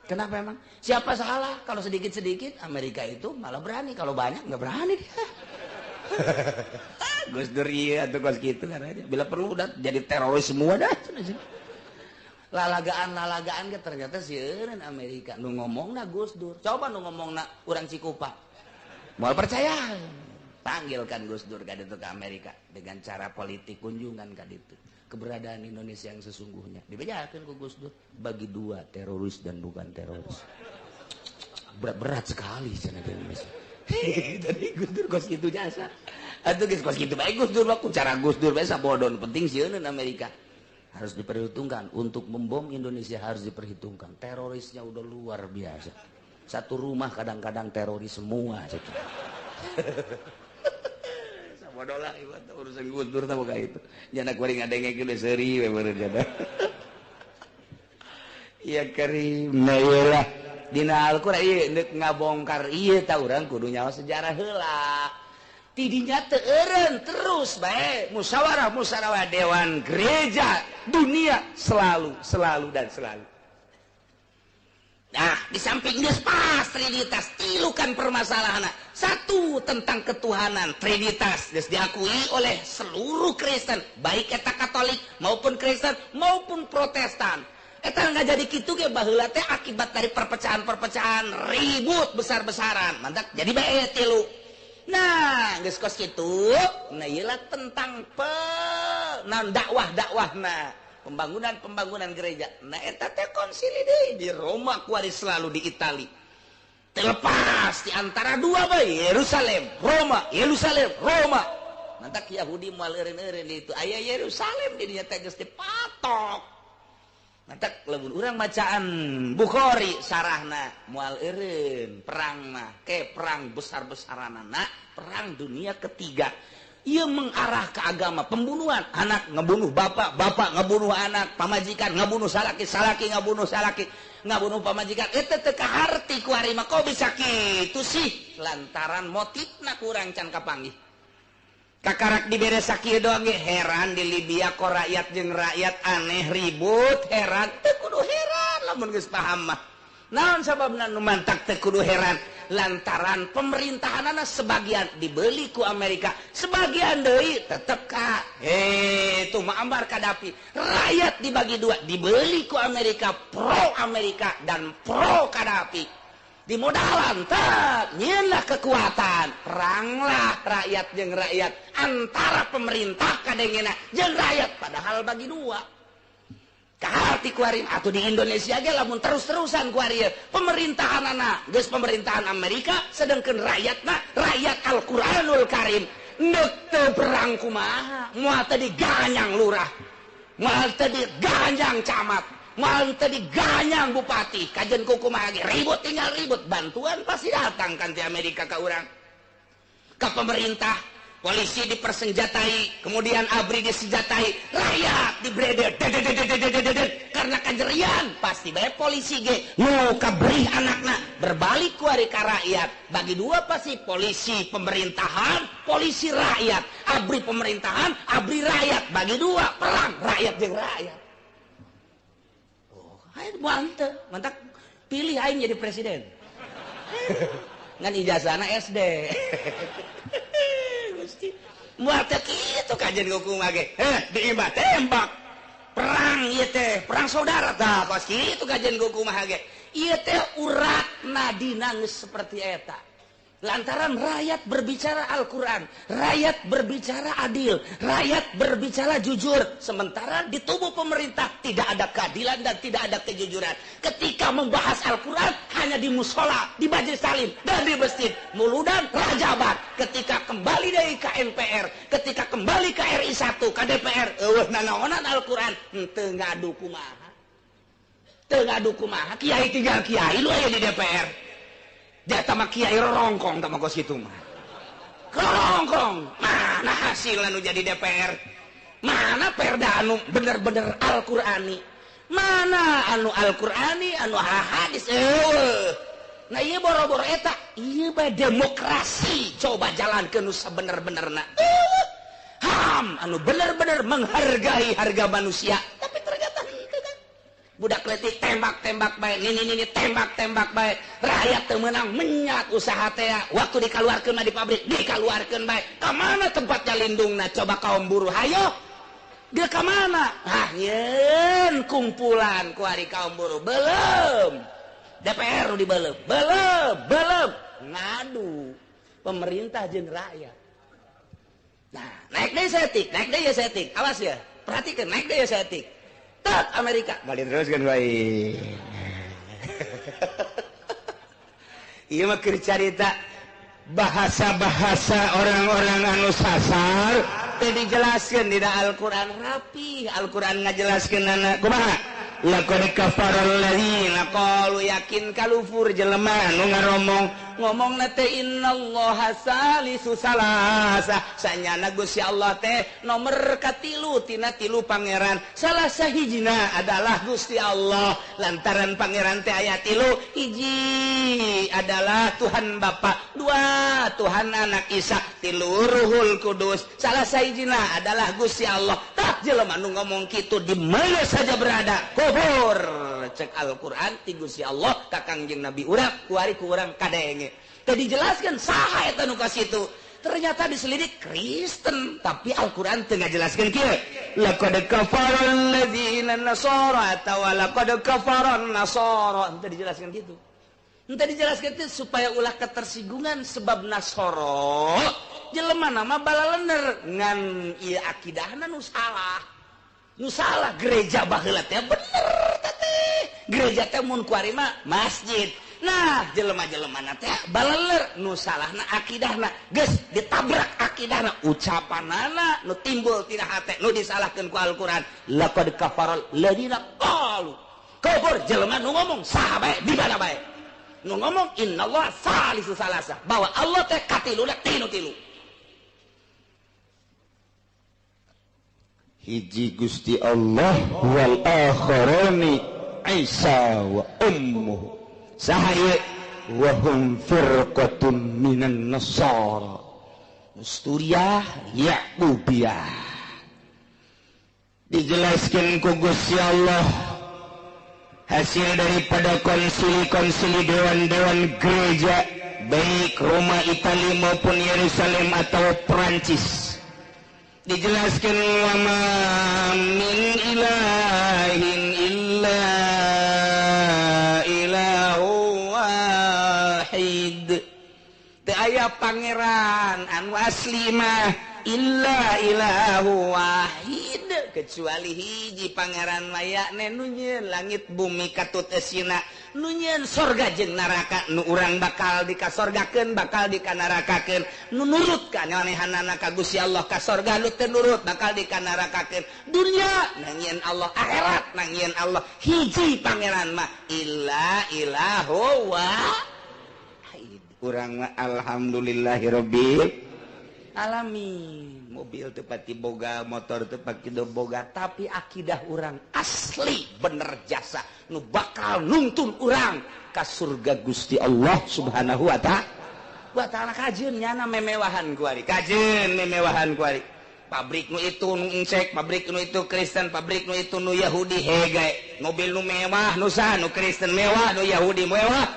Kenapa emang? Siapa salah? Kalau sedikit-sedikit Amerika itu malah berani, kalau banyak nggak berani dia. Gus Dur iya atau kos gitu kan aja. Bila perlu udah jadi teroris semua dah. Lalagaan-lalagaan ke ternyata sieun Amerika nu ngomongna Gus Dur. Coba nu ngomongna urang Cikupa. Moal percaya. Panggilkan Gus Dur ka ditu ke Amerika dengan cara politik kunjungan ka ditu. Keberadaan Indonesia yang sesungguhnya dibejakeun ku Gus Dur, bagi dua, teroris dan bukan teroris. Berat-berat sekali cenah di Indonesia. Tadi Gus Dur kos kitu jasa. Atuh geus kos kitu bae Gus Dur mah, ku cara Gus Dur bae sabodon, penting sieun Amerika. Harus diperhitungkan untuk membom Indonesia, harus diperhitungkan. Terorisnya udah luar biasa. Satu rumah kadang-kadang teroris semua. Sabodo lah ieu urusan Gus Dur tah boga itu. Jana kuring ngadenge geus seuri we meureun jana. Iya karim. Nah ieu lah dina Al-Qur'an ieu deuk ngabongkar ieu tah urang kudu nyaho sejarah heula. Tidinya teu eureun terus bae musyawarah, musyawarah dewan gereja dunia selalu, selalu dan selalu. Nah, di samping geus pas Trinitas tilu kan permasalahan. Satu tentang ketuhanan Trinitas geus diakui oleh seluruh Kristen, baik eta Katolik maupun Kristen maupun Protestan. Eta nggak jadi kitu ge baheula teh akibat dari perpecahan-perpecahan ribut besar-besaran. Mantap jadi bae tilu. Nah, geus kos kitu, nah ieu tentang pe nah dakwah-dakwahna, pembangunan-pembangunan gereja. Nah eta teh konsili deui di Roma kuari selalu di Itali. Terlepas di antara dua bae, Yerusalem, Roma, Yerusalem, Roma. Mantak Yahudi moal eureun-eureun itu aya Yerusalem di dinya teh geus dipatok. Mantak lamun urang bacaan Bukhari sarahna moal eureun perang mah ke perang besar-besaranana, perang dunia ketiga. Ia mengarah ke agama, pembunuhan, anak ngebunuh bapak, bapak ngebunuh anak, pamajikan ngebunuh salaki, salaki ngebunuh salaki, ngebunuh pamajikan. Eta teu kaharti ku ari mah, kok bisa kitu sih? Lantaran motifna kurang can kapanggih. Kakarak dibere sakieu doang ge heran di Libya kok rakyat jeung rakyat aneh ribut heran teu kudu heran lamun geus paham mah. Naon sababna nu mantak teu kudu heran lantaran pemerintahanana sebagian dibeli ku Amerika, sebagian deui tetep ka itu Muammar Gaddafi. Rakyat dibagi dua, dibeli ku Amerika, pro Amerika dan pro Gaddafi. Di modalan tak nyeunlah kekuatan, peranglah rakyat jeung rakyat antara pemerintah kadengena jeung rakyat padahal bagi dua. Kaharti kuarin atau di Indonesia ge lamun terus-terusan kuari pemerintahanana geus pemerintahan Amerika sedangkan rakyatna rakyat Al-Qur'anul Karim neuk teu perang kumaha moal teu diganyang lurah, moal teu diganyang camat, moal teu diganyang bupati, kajen kumaha ge ribut tinggal ribut, bantuan pasti datang kan ti Amerika ka urang. Ka pemerintah, polisi dipersenjatai, kemudian ABRI disenjatai, rakyat dibredel karena kajerian pasti bae polisi ge nu kabrih anakna berbalik ku ari ka rakyat. Bagi dua pasti polisi pemerintahan, polisi rakyat, ABRI pemerintahan, ABRI rakyat, bagi dua perang rakyat jeung rakyat. Ayo mantep, mantap pilih aing jadi presiden. Ngan ijazahna SD. Gusti. Moal teh kitu kajen kumaha ge. Heh, diimbah tembak. Perang ieu teh, perang saudara tah kos kitu kajen kumaha ge. Ieu teh uratna dina geus seperti eta. Lantaran rakyat berbicara Al-Quran, rakyat berbicara adil, rakyat berbicara jujur. Sementara di tubuh pemerintah tidak ada keadilan dan tidak ada kejujuran. Ketika membahas Al-Quran hanya di musola, di majelis taklim, dan di masjid, muludan, rajabat. Ketika kembali dari KMPR, ketika kembali ke RI 1, ke DPR, eueuh nanaonan Al-Quran, henteu ngadu kumaha. Teu ngadu kumaha, kiai tinggal kiai lu aya di DPR. Dia sama kiai rongkong sama kos itu mah. Rongkong. Mana hasil anu jadi DPR? Mana perda anu bener-bener Al-Qur'ani? Mana anu Al-Qur'ani anu hadis? Nah ieu boro-boro eta, ieu bae demokrasi coba jalankeun nu sabener-benerna. HAM anu bener-bener menghargai harga manusia. Tapi ternyata budak letik tembak-tembak bae, nini-nini tembak-tembak bae, rakyat teu meunang menyat usaha teh, waktu dikaluarkeun mah di pabrik dikaluarkeun bae. Ka mana tempatnya lindungna coba kaum buruh hayo? Dia ka mana? Ah nyeun kumpulan ku ari kaum buruh. Belum. DPR nu dibelem. Belum, belum. Ngadu pemerintah jeung rakyat. Nah, naik deui saeutik, naik deui ya saeutik. Awas ya. Perhatikan naik deui ya saeutik. Tet Amerika balik terus kan baik. Iya mah keur carita bahasa-bahasa orang-orang anu sasar teh dijelaskeun dina Al-Qur'an rapi. Al-Qur'an ngajelaskeun anak kumaha? Laqad kafara alladziina qalu yakin kalufur jelema anu ngaromong ngomongna teh innallaha salisu salasa sanyana Gusti Allah teh nomor katilu tina tilu pangeran salah sahijina adalah Gusti Allah lantaran pangeran teh aya tilu hiji adalah Tuhan Bapa, dua Tuhan Anak Isa, tilu Ruhul Kudus, salah sahijina adalah Gusti Allah. Tah jelema anu ngomong kitu di mana saja berada kufur cek Al-Qur'an ti Gusti Allah ka Kangjeng Nabi urang kuari ku urang kadenge. Teu dijelaskeun saha eta nu ka situ. Ternyata diselidik Kristen, tapi Al-Qur'an teu ngajelaskeun kieu. Laqad kafara alladziina nasara atawa laqad kafara an-nasara. Teu dijelaskeun kitu. Henteu dijelaskeun teh supaya ulah ketersinggungan sebab Nasara jelema nama balalener ngan ieu akidahna nu salah. Nu salah gereja baheula teh bener teh. Gereja teh mun kuari mah masjid. Nah, jelema-jelemana teh baleler nu salahna akidahna geus ditabrak akidahna ucapanana nu timbul tina hate nu disalahkeun ku Al-Qur'an. Laqad kafaral ladzina qalu. Kufur jelema nu ngomong saha bae di mana bae. Nu ngomong innallaha salisu salasa bahwa Allah teh katiluna tinu tilu. Hiji Gusti Allah wal akharani Isa wa ummuhu saha ieu wa hum firqatun minan nasara. Nesturiah, Yakubiyah. Dijelaskan ku Gusti Allah hasil daripada konsili-konsili dewan-dewan gereja baik Roma, Itali maupun Yerusalem atau Perancis. Dijelaskan wa ma min ilahin illa ilahu wahid. Teu aya pangeran anu asli mah illa ilahu wahid, kecuali hiji pangeran layakne nu nyieun langit bumi katut esina, nu nyieun sorga jeung neraka, nu urang bakal dikasorgakeun bakal dikanarakakeun, nu nurut ka nyanehanana ka Gusti Allah ka sorga, nu teu nurut bakal dikanarakakeun. Dunya na nyieun Allah, akhirat na nyieun Allah, hiji pangeran mah illa ilahu wahid. Urang mah alhamdulillahirabbil alamin, mobil tepati boga, motor tepati boga, tapi akidah urang asli bener jasa nu bakal nuntun urang ka surga Gusti Allah Subhanahu wa ta'ala. Kajeun nyana memewahan kuari, kajeun memewahan kuari, pabrik nu itu nu encek, pabrik nu itu Kristen, pabrik nu itu nu Yahudi, hege mobil nu mewah nu saha, nu Kristen mewah, nu Yahudi mewah,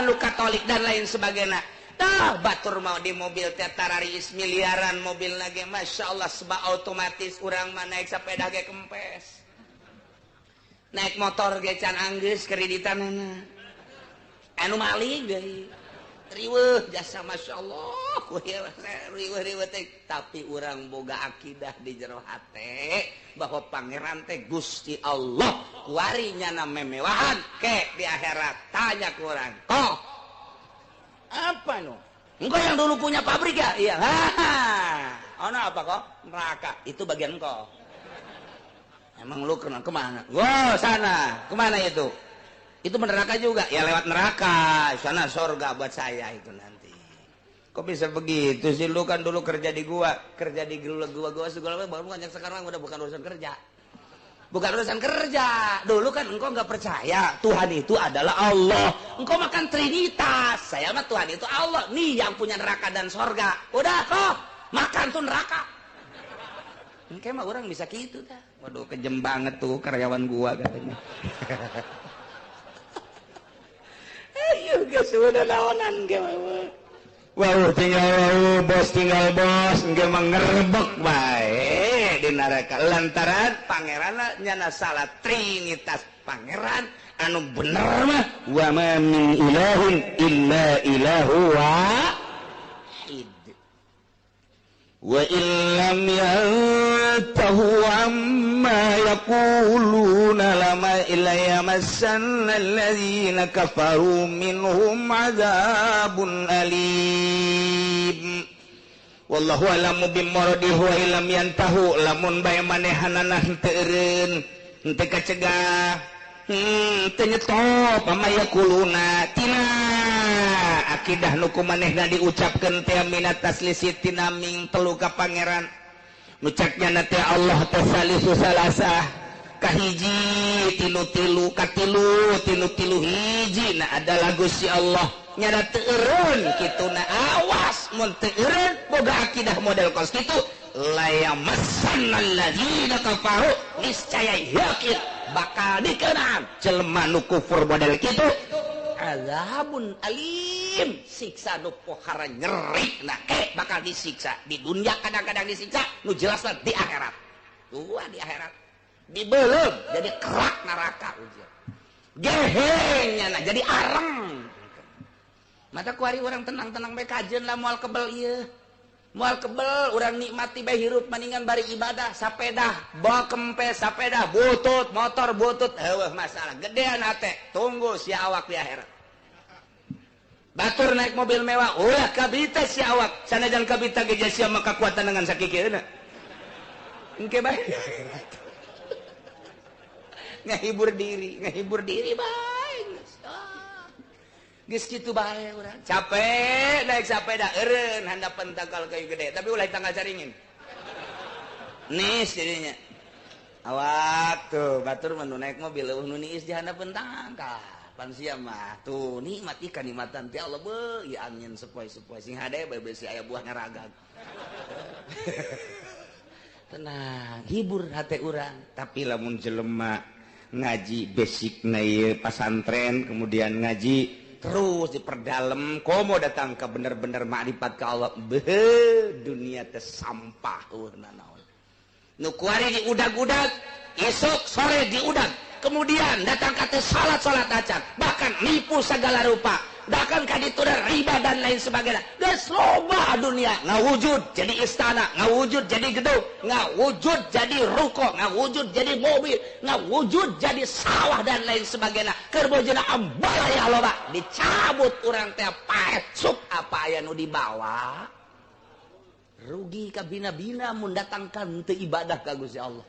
nu Katolik dan lain sebagainya. Tah batur mau di mobil teh tararis miliaran mobil lagi, masya Allah sebab otomatis urang mah naik sepeda ge kempes, naik motor ge can anggeus kreditanana, anu maling deui riweuh jasa, masya Allah riweuh-riweuh teh. Tapi urang boga akidah di jero hate bahwa pangeran teh Gusti Allah, kuari nyana memewahan ke di akhirat. Tanya ku urang kok apa no? Engkau yang dulu punya pabrik ya? Iya. Oh, no, apa kok? Neraka. Itu bagian engkau. Emang lu kena kemana? Wow, sana. Kemana itu? Itu neraka juga. Ya lewat neraka. Sana sorga buat saya itu nanti. Kok bisa begitu sih? Lu kan dulu kerja di gua, kerja di gua segala macam. Baru sekarang udah bukan urusan kerja. Bukan urusan kerja. Dulu kan engkau nggak percaya Tuhan itu adalah Allah. Engkau makan Trinitas. Saya mah Tuhan itu Allah. Nih yang punya neraka dan sorga. Udah kok makan tuh neraka. Engkau mah orang bisa gitu dah. Waduh kejem banget tuh karyawan gua katanya. Ayo geus udah naonan ge. Wow, tinggal wow, bos tinggal bos, engke mah ngerebek bae di neraka lantaran pangeran nyana salah Trinitas. Pangeran anu bener mah wa ma min ilahun illa ilahu wahid. Wa illam yantahu amma yaquluna lama illa yamassanna alladzina kafaru minhum adzabun alim. Wallahu a'lamu bimuradihi wa illam yantahu, lamun bae manehanana henteu eureun, henteu kacegah, henteu nyetop amma yaquluna tina akidah nu kumanehna diucapkeun teh minat taslisi tina ming telu ka pangeran. Nu cek nyana teh Allah teh salisu salasah, kahiji tinu tilu, katilu tinu tilu hiji, na adalah Gusti Allah. Nyana teu eureun kituna, awas mun teu eureun boga akidah model kos kitu, la yamassanna alladzina kafaru, niscaya yakin bakal dikeunaan jelema nu kufur model kitu azabun alim, siksa nu pohara nyeri. Nah ke bakal disiksa di dunia, kadang-kadang disiksa nu jelasna di akhirat. Wah di akhirat dibeuleum jadi kerak neraka ujian gehengnya, nah jadi areng. Mata kuari orang tenang-tenang bae kajeun lah, moal kebel ieu. Moal kebel urang nikmati bae hirup maningan bari ibadah, sapedah, bawa kempes sapedah, butut, motor butut, heueuh masalah gedean hate, tunggu si awak di akhirat. Batur naik mobil mewah, ulah kabita si awak, sanajan kabita ge sia mah kakuatan dengan sakikieuna. Engke bae. Ngahibur diri bae. Geus kitu bae urang. Capek naik sepeda eureun handapan tangkal kayu gede, tapi ulah tanggal caringin. Nis jadinya. Awak tuh batur mah nu naik mobil leuwih nu niis di handapeun tangkal. Pan sia mah tuh nikmat ikan nikmatan ti Allah beuh ieu angin sepoi-sepoi sing hade bae besi aya buah ngaragag. Tenang, hibur hate urang. Tapi lamun jelema ngaji basic na ieu pasantren kemudian ngaji terus diperdalam komo datang ke bener-bener makrifat ka Allah beuh dunia teh sampah eueuh nanaon. Nu kuari diudag-udag, esok sore diudag, kemudian datang ka teh salat-salat acan, bahkan nipu segala rupa, bahkan ka ditu riba dan lain sebagainya. Geus loba dunia ngawujud jadi istana, ngawujud jadi gedung, ngawujud jadi ruko, ngawujud jadi mobil, ngawujud jadi sawah dan lain sebagainya. Keur bojona ambalaya loba, dicabut urang teh paeh sup apa aya nu dibawa. Rugi ka bina-bina mun datangkan teu ibadah ka Gusti Allah.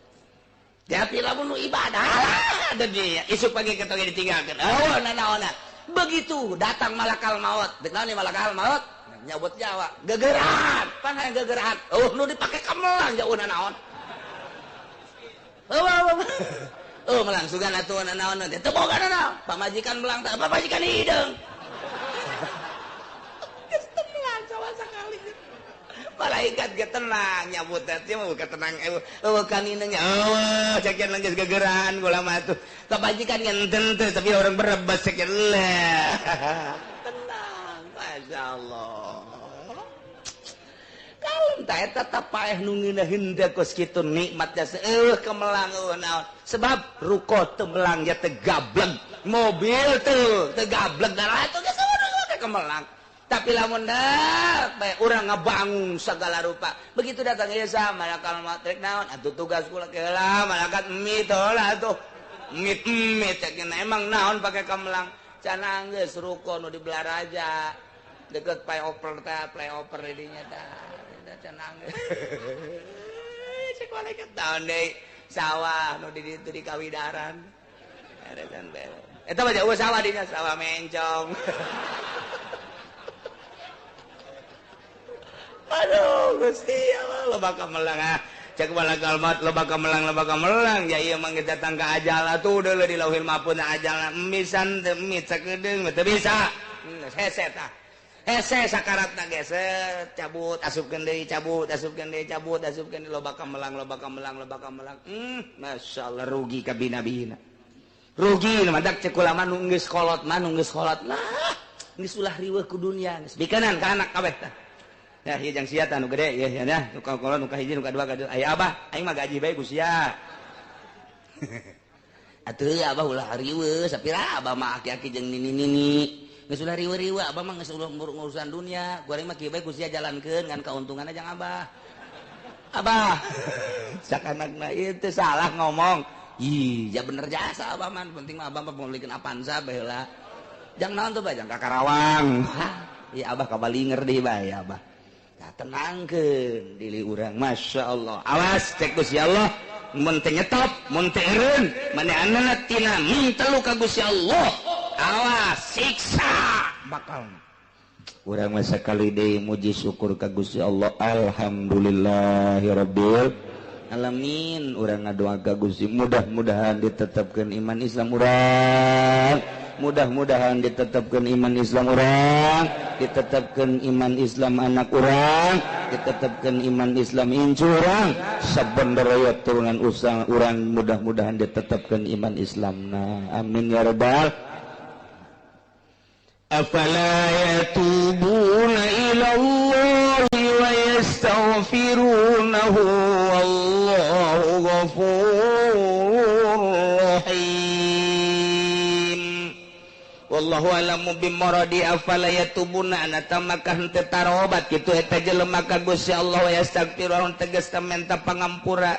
Tapi lamun nu ibadah dunia isuk pagi ketoge ditinggalkeun. Oh nanaonan. Begitu datang malakal maut, dek naon malakal maut? Nyabut nyawa, gegeran, pan hayang gegeran. Oh nu dipake kamelang jauh nanaon. Oh, oh melang sugan atuh nanaon teh teu boga nanaon. Pamajikan melang teh pamajikan hideung. Geus teu melang sama sakali. Malaikat ge tenang nyabut teh mah bukan tenang eueuh kaninanya eueuh cekian geus gegeran kula mah atuh kebajikan ngenten teh tapi orang berebas cekian lah tenang masyaallah kalem tah eta teh paeh nu ngeunaheun teh kos kitu nikmat jasa eueuh kemelang eueuh naon sebab ruko teu melang ya teh gableng mobil teu teu gableng darah atuh geus eueuh kemelang. Tapi lamun dah bae urang ngabangun segala rupa. Begitu datang ieu sa malakal maut rek naon atuh tugas kula heula malakat mie teh atuh. Mie cek emang naon pake kamelang. Cenah geus ruko nu di Belaraja. Deket flyover teh, flyover di dinya tah. Cenah geus. Cek malaikat naon deui sawah nu di ditu di Kawidaran. Eretan bae. Eta mah jauh sawah dinya sawah mencong. Aduh Gusti Allah loba kamelang ah cek malakal maut loba kamelang ya ieu mah datang ka ajal atuh deuleu di lauhil mahfuz ajal misan teu mie sakedeung teu bisa hese tah hese sakaratna ge set cabut asupkeun deui cabut asupkeun deui cabut asupkeun loba kamelang loba kamelang loba kamelang masyaallah rugi ka bina-bina rugi madak cek ulama nu geus kolot mah nu geus kolot lah geus ulah riweuh ku dunia geus bikenan ka anak kabeh tah. Ya, ieu jang sia tah nu gede ya ya nu ka kolot nu ka hiji nu ka dua ka aya abah aing mah gaji bae ku sia. Atuh abah ulah riweuh sapira abah mah aki-aki jeung nini-nini geus ulah riweuh-riweuh abah mah geus ulah ngurusan dunia goreng mah kieu bae ku sia jalankeun ngan kauntunganna jang abah. Abah sakanakna ieu teh salah ngomong. Ih, ya bener jasa abah mah penting mah abah mah pemilikeun Avanza bae heula. Jang naon tuh bae jang ka Karawang. Ieu abah ka Balinger deui bae abah. Tenangkeun diri urang Masya Allah awas cek Gusti Allah mun teu nyetop mun teu eureun manehanna tina mintelu ka Gusti Allah awas siksa bakal urang mah sakali deui muji syukur ka Gusti Allah alhamdulillahirabbil alamin urang ngadoa ka Gusti mudah-mudahan ditetapkeun iman Islam urang mudah-mudahan ditetapkan iman Islam urang, ditetapkan iman Islam anak urang, ditetapkan iman Islam incu urang, saben baraya turunan usang urang mudah-mudahan ditetapkan iman Islam. Nah, amin ya rabbal. Afala yatubuna ila Allahi wa yastaghfirunahu wallahu ghafurur rahim. Wallahu alamu bimaradi afala yatubuna anata maka henteu tarobat kitu eta jelema ka Gusti Allah wa yastaghfirun tegas menta pangampura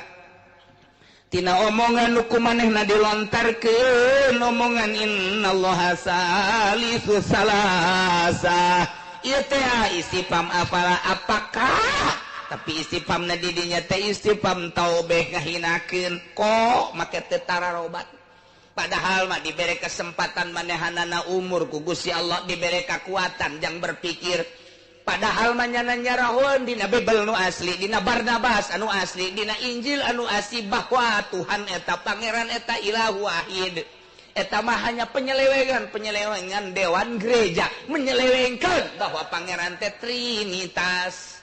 tina omongan nu kumanehna dilontarkeun omongan innallaha salisu salasa ieu teh istifham afala apakah tapi istifhamna di dinya teh istifham taubeh ngahinakeun kok make teu tararobat. Padahal mah diberi kesempatan manehanana umur ku Gusti Allah diberi kekuatan jang berpikir. Padahal mah nyana nyarahun dina Bible nu asli, dina Barnabas anu asli, dina Injil anu asli bahwa Tuhan eta Pangeran eta ilah wahid. Eta mah hanya penyelewengan, penyelewengan dewan gereja menyelewengkan bahwa pangeran teh Trinitas.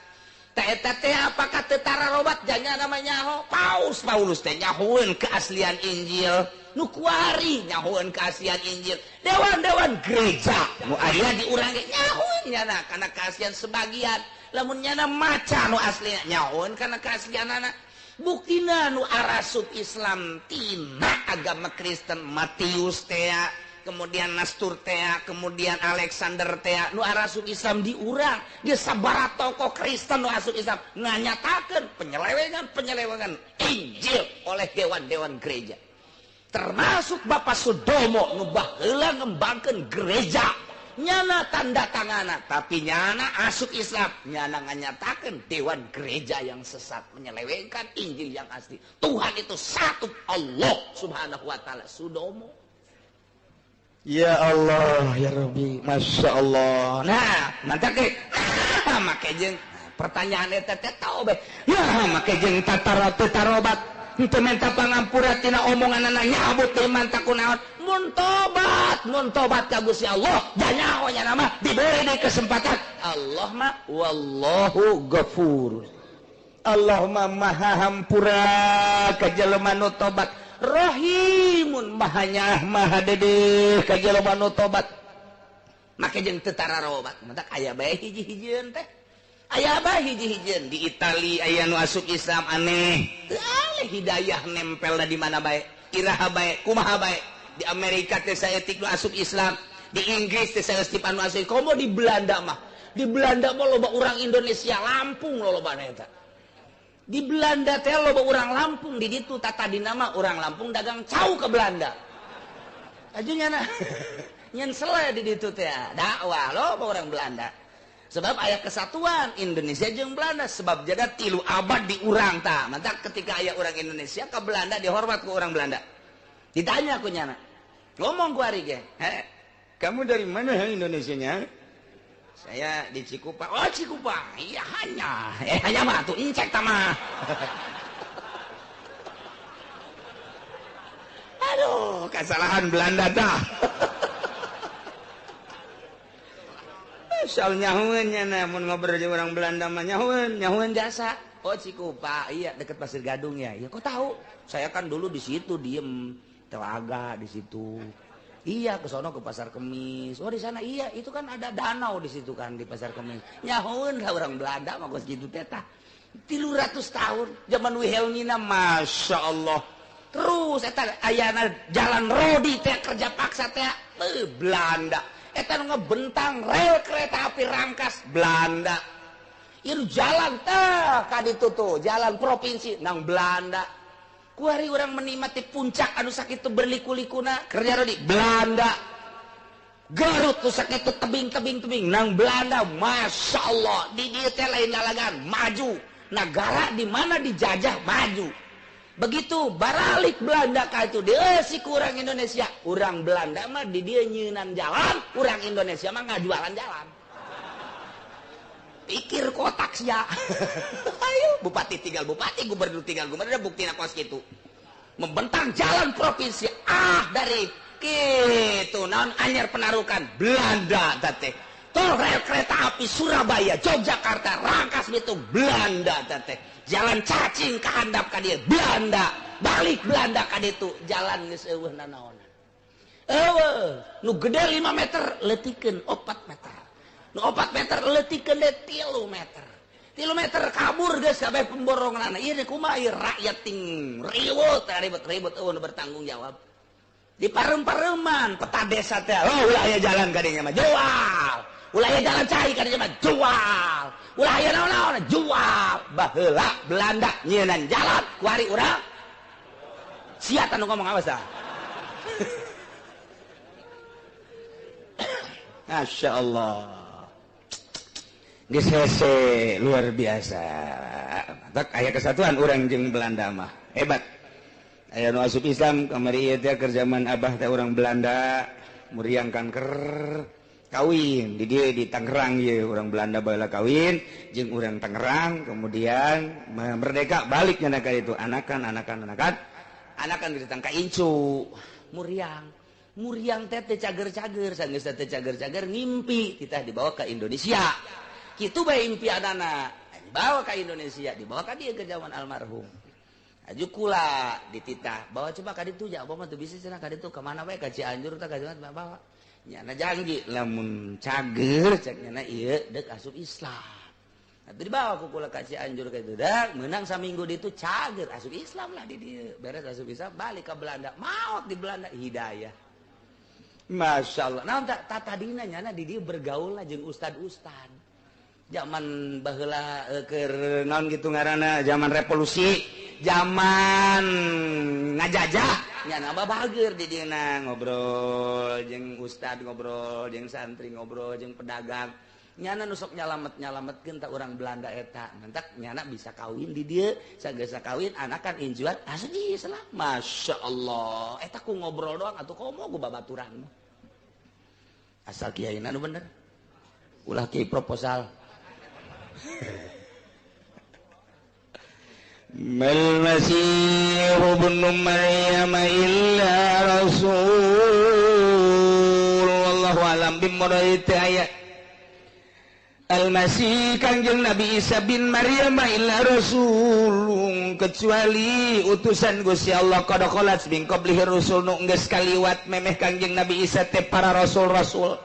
Teh eta teh apakah teu tararobat janya namanya ho? Paus Paulus teh nyahoeun keaslian Injil. Nu kuari nyahoeun keaslian Injil. Dewan-dewan gereja nu aya di urang ge nyahoeun nyana kana keaslian sebagian. Lamun nyana maca nu aslinya nyahoeun kana keaslianana. Buktina nu arasup Islam tina agama Kristen Matius teh, kemudian Nastur teh, kemudian Alexander teh, nu arasup Islam di urang, dia sabaraha tokoh Kristen nu asup Islam nganyatakeun penyelewengan Injil oleh dewan-dewan gereja. Termasuk Bapak Sudomo nu baheula ngembangkeun gereja, nyana tanda tangana, tapi nyana asup Islam, nyana nganyatakeun dewan gereja yang sesat menyelewengkan Injil yang asli. Tuhan itu satu, Allah Subhanahu wa taala. Sudomo. Ya Allah, ya Rabbi, Masya Allah. Nah, mantap ke? Make jeung pertanyaan eta teh tau be. Ya, make jeung tatara teu tarobat. Henteu minta pangampura tina omonganana nyabut teu manta kunaon. Mun tobat ka Gusti Allah, janyaho nya mah diberi deui kesempatan. Allah mah wallahu ghafur. Allah mah maha hampura ka jelema nu tobat. Rahimun maha nyaah maha dedeh ka jelema nu tobat. Make jeung teu tararobat, matak aya bae hiji-hijieun teh. Aya bae hiji-hijieun di Itali aya nu asup Islam aneh. Teu aleh hidayah nempelna di mana bae, iraha bae, kumaha bae. Di Amerika teh saeutik nu asup Islam, di Inggris teh saeutik anu asup. Komo di Belanda mah. Di Belanda mah loba urang Indonesia Lampung lolobana eta. Di Belanda teh loba urang Lampung di ditu tata dina mah urang Lampung dagang cau ke Belanda. Aju nyana. Nyen sele di ditu teh dakwah loba urang Belanda. Sebab aya kesatuan Indonesia jeung Belanda sebab jaga 3 abad di urang tah. Mantak ketika aya urang Indonesia ke Belanda dihormat ku urang Belanda. Ditanya ku nyana. Ngomong ku ari ge, "He, kamu dari mana Indonesianya?" Saya di Cikupa. Oh, Cikupa. Iya hanya. Hanya mah tuh incek tama. Aduh, kesalahan Belanda dah. Soal nyahueun nya mun ngobrol jeung urang Belanda mah nyahueun, nyahueun jasa. Oh, Cikupa. Iya, deket Pasir Gadung ya. Ya kok tahu? Saya kan dulu di situ diem, telaga di situ. Iya, ke sono ke Pasar Kemis. Oh, di sana iya, itu kan ada danau di situ kan di Pasar Kemis. Nyahueun lah orang Belanda mah geus kitu teh tah. 300 tahun zaman Wilhelmina, Masya Allah. Terus eta ayana jalan rodi teh kerja paksa teh Belanda. Eta nu ngebentang rel kereta api Rangkas Belanda. Ieu jalan teh ka ditu tuh, jalan provinsi nang Belanda. Kuari orang menikmati puncak anu sakitu berliku-likuna kerja rodi Belanda. Garut tuh sakitu tebing-tebing-tebing nang Belanda. Masya Allah, di dieu teh lain lalagan maju. Negara di mana dijajah maju. Begitu baralik Belanda ka itu dia si kurang Indonesia. Urang Belanda mah di dieu nyeunan jalan, urang Indonesia mah ngajualan jalan. Pikir kotak sia. Ayo bupati tinggal bupati, gubernur tinggal gubernur, buktina kos kitu. Membentang jalan provinsi ah dari kitu naon anyar penarukan Belanda teh. Tol rel kereta api Surabaya, Yogyakarta, Rangkas Bitung Belanda teh. Jalan cacing kehandap ka dieu Belanda, balik Belanda ka ditu, jalan geus eueuh nanaonan. Eueuh, nu gede 5 meter leutikeun 4 meter. Nu 4 meter leutikeun deui 3 meter. 3 meter kabur geus kabeh pemboronganna. Ieu teh kumaha ieu rakyat ting riweuh teh ribet-ribet eueuh nu bertanggung jawab. Di parem-pareman peta desa teh, oh ulah aya jalan ka dinya mah jual. Ulah aya jalan cai ka dinya mah jual. Ulah aya naon-naon jual. Baheula Belanda nyieunnan jalan kuari urang. Sia tah nu ngomong awas dah. Masya Allah. Geus hese luar biasa. Matak aya kesatuan urang jeung Belanda mah. Hebat. Aya nu asup Islam kamari ieu teh keur zaman abah teh urang Belanda muriang kanker kawin di dieu di Tangerang ieu urang Belanda baheula kawin jeung urang Tangerang kemudian merdeka balik nya ka itu anakan anakan anakan anakan ditang ka incu muriang. Muriang teh teh cager-cager, sanggeus teh cager-cager ngimpi kita dibawa ke Indonesia. Kitu bae impianana. Dibawa ke Indonesia, dibawa ka dieu ke zaman almarhum. Aju kula dititah, bawa coba ka ditu ja, abah mah teu bisa cenah ka ditu, ka mana bae ka Cianjur tah ka mana bawa. Nyana janji lamun cager cek nyana ieu deuk asup Islam. Atuh dibawa ku kula ka Cianjur ka ditu dak, meunang saminggu ditu cager asup Islam lah di dieu. Beres asup Islam balik ka Belanda, maot di Belanda hidayah. Masya Allah. Nah, tatadina nyana di dieu bergaul lah jeung ustad-ustad. Zaman baheula keur naon kitu ngaranna, zaman revolusi, zaman ngajajah, nyana babager di dieu ngobrol jeung ustad, ngobrol jeung santri, ngobrol jeung pedagang. Nyana nu sok nyalamet-nyalametkeun ta urang Belanda eta. Mentak nyana bisa kawin di dieu, sagesa kawin anakan injuat asli Islam. Masya Allah. Eta ku ngobrol doang atuh komo ku babaturan. Asal kiaina nu bener. Ulah kiai proposal. Mal Masih ibnu Maryam illa rasul. Wallahu alam bimuradi ayat. Al-Masih Kangjeng Nabi Isa bin Maryam illa rasulun, kecuali utusan Gusti Allah qad khalat min qablihi rusul nu geus kaliwat memeh Kangjeng Nabi Isa teh para rasul-rasul.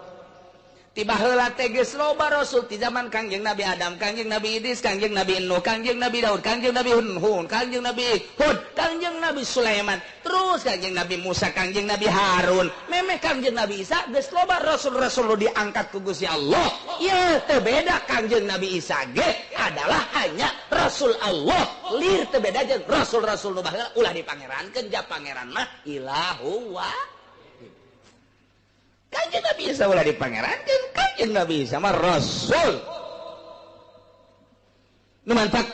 Tiba heula teh geus loba rasul ti zaman Kangjeng Nabi Adam, Kangjeng Nabi Idris, Kangjeng Nabi Nuh, Kangjeng Nabi Daud, Kangjeng Nabi Hun, Kangjeng Nabi Hud, Kangjeng Nabi Sulaiman, terus Kangjeng Nabi Musa, Kangjeng Nabi Harun. Memeh Kangjeng Nabi Isa geus loba rasul-rasul nu diangkat ku Gusti Allah. Ieu teu beda Kangjeng Nabi Isa ge adalah hanya rasul Allah. Lir teu beda jeung rasul-rasul nu baheula ulah dipangerankeun ja pangeran mah ilahu wa. Kanjeng Nabi Isa ulah dipangerankeun, Kanjeng Nabi Isa mah rasul. Nu mantak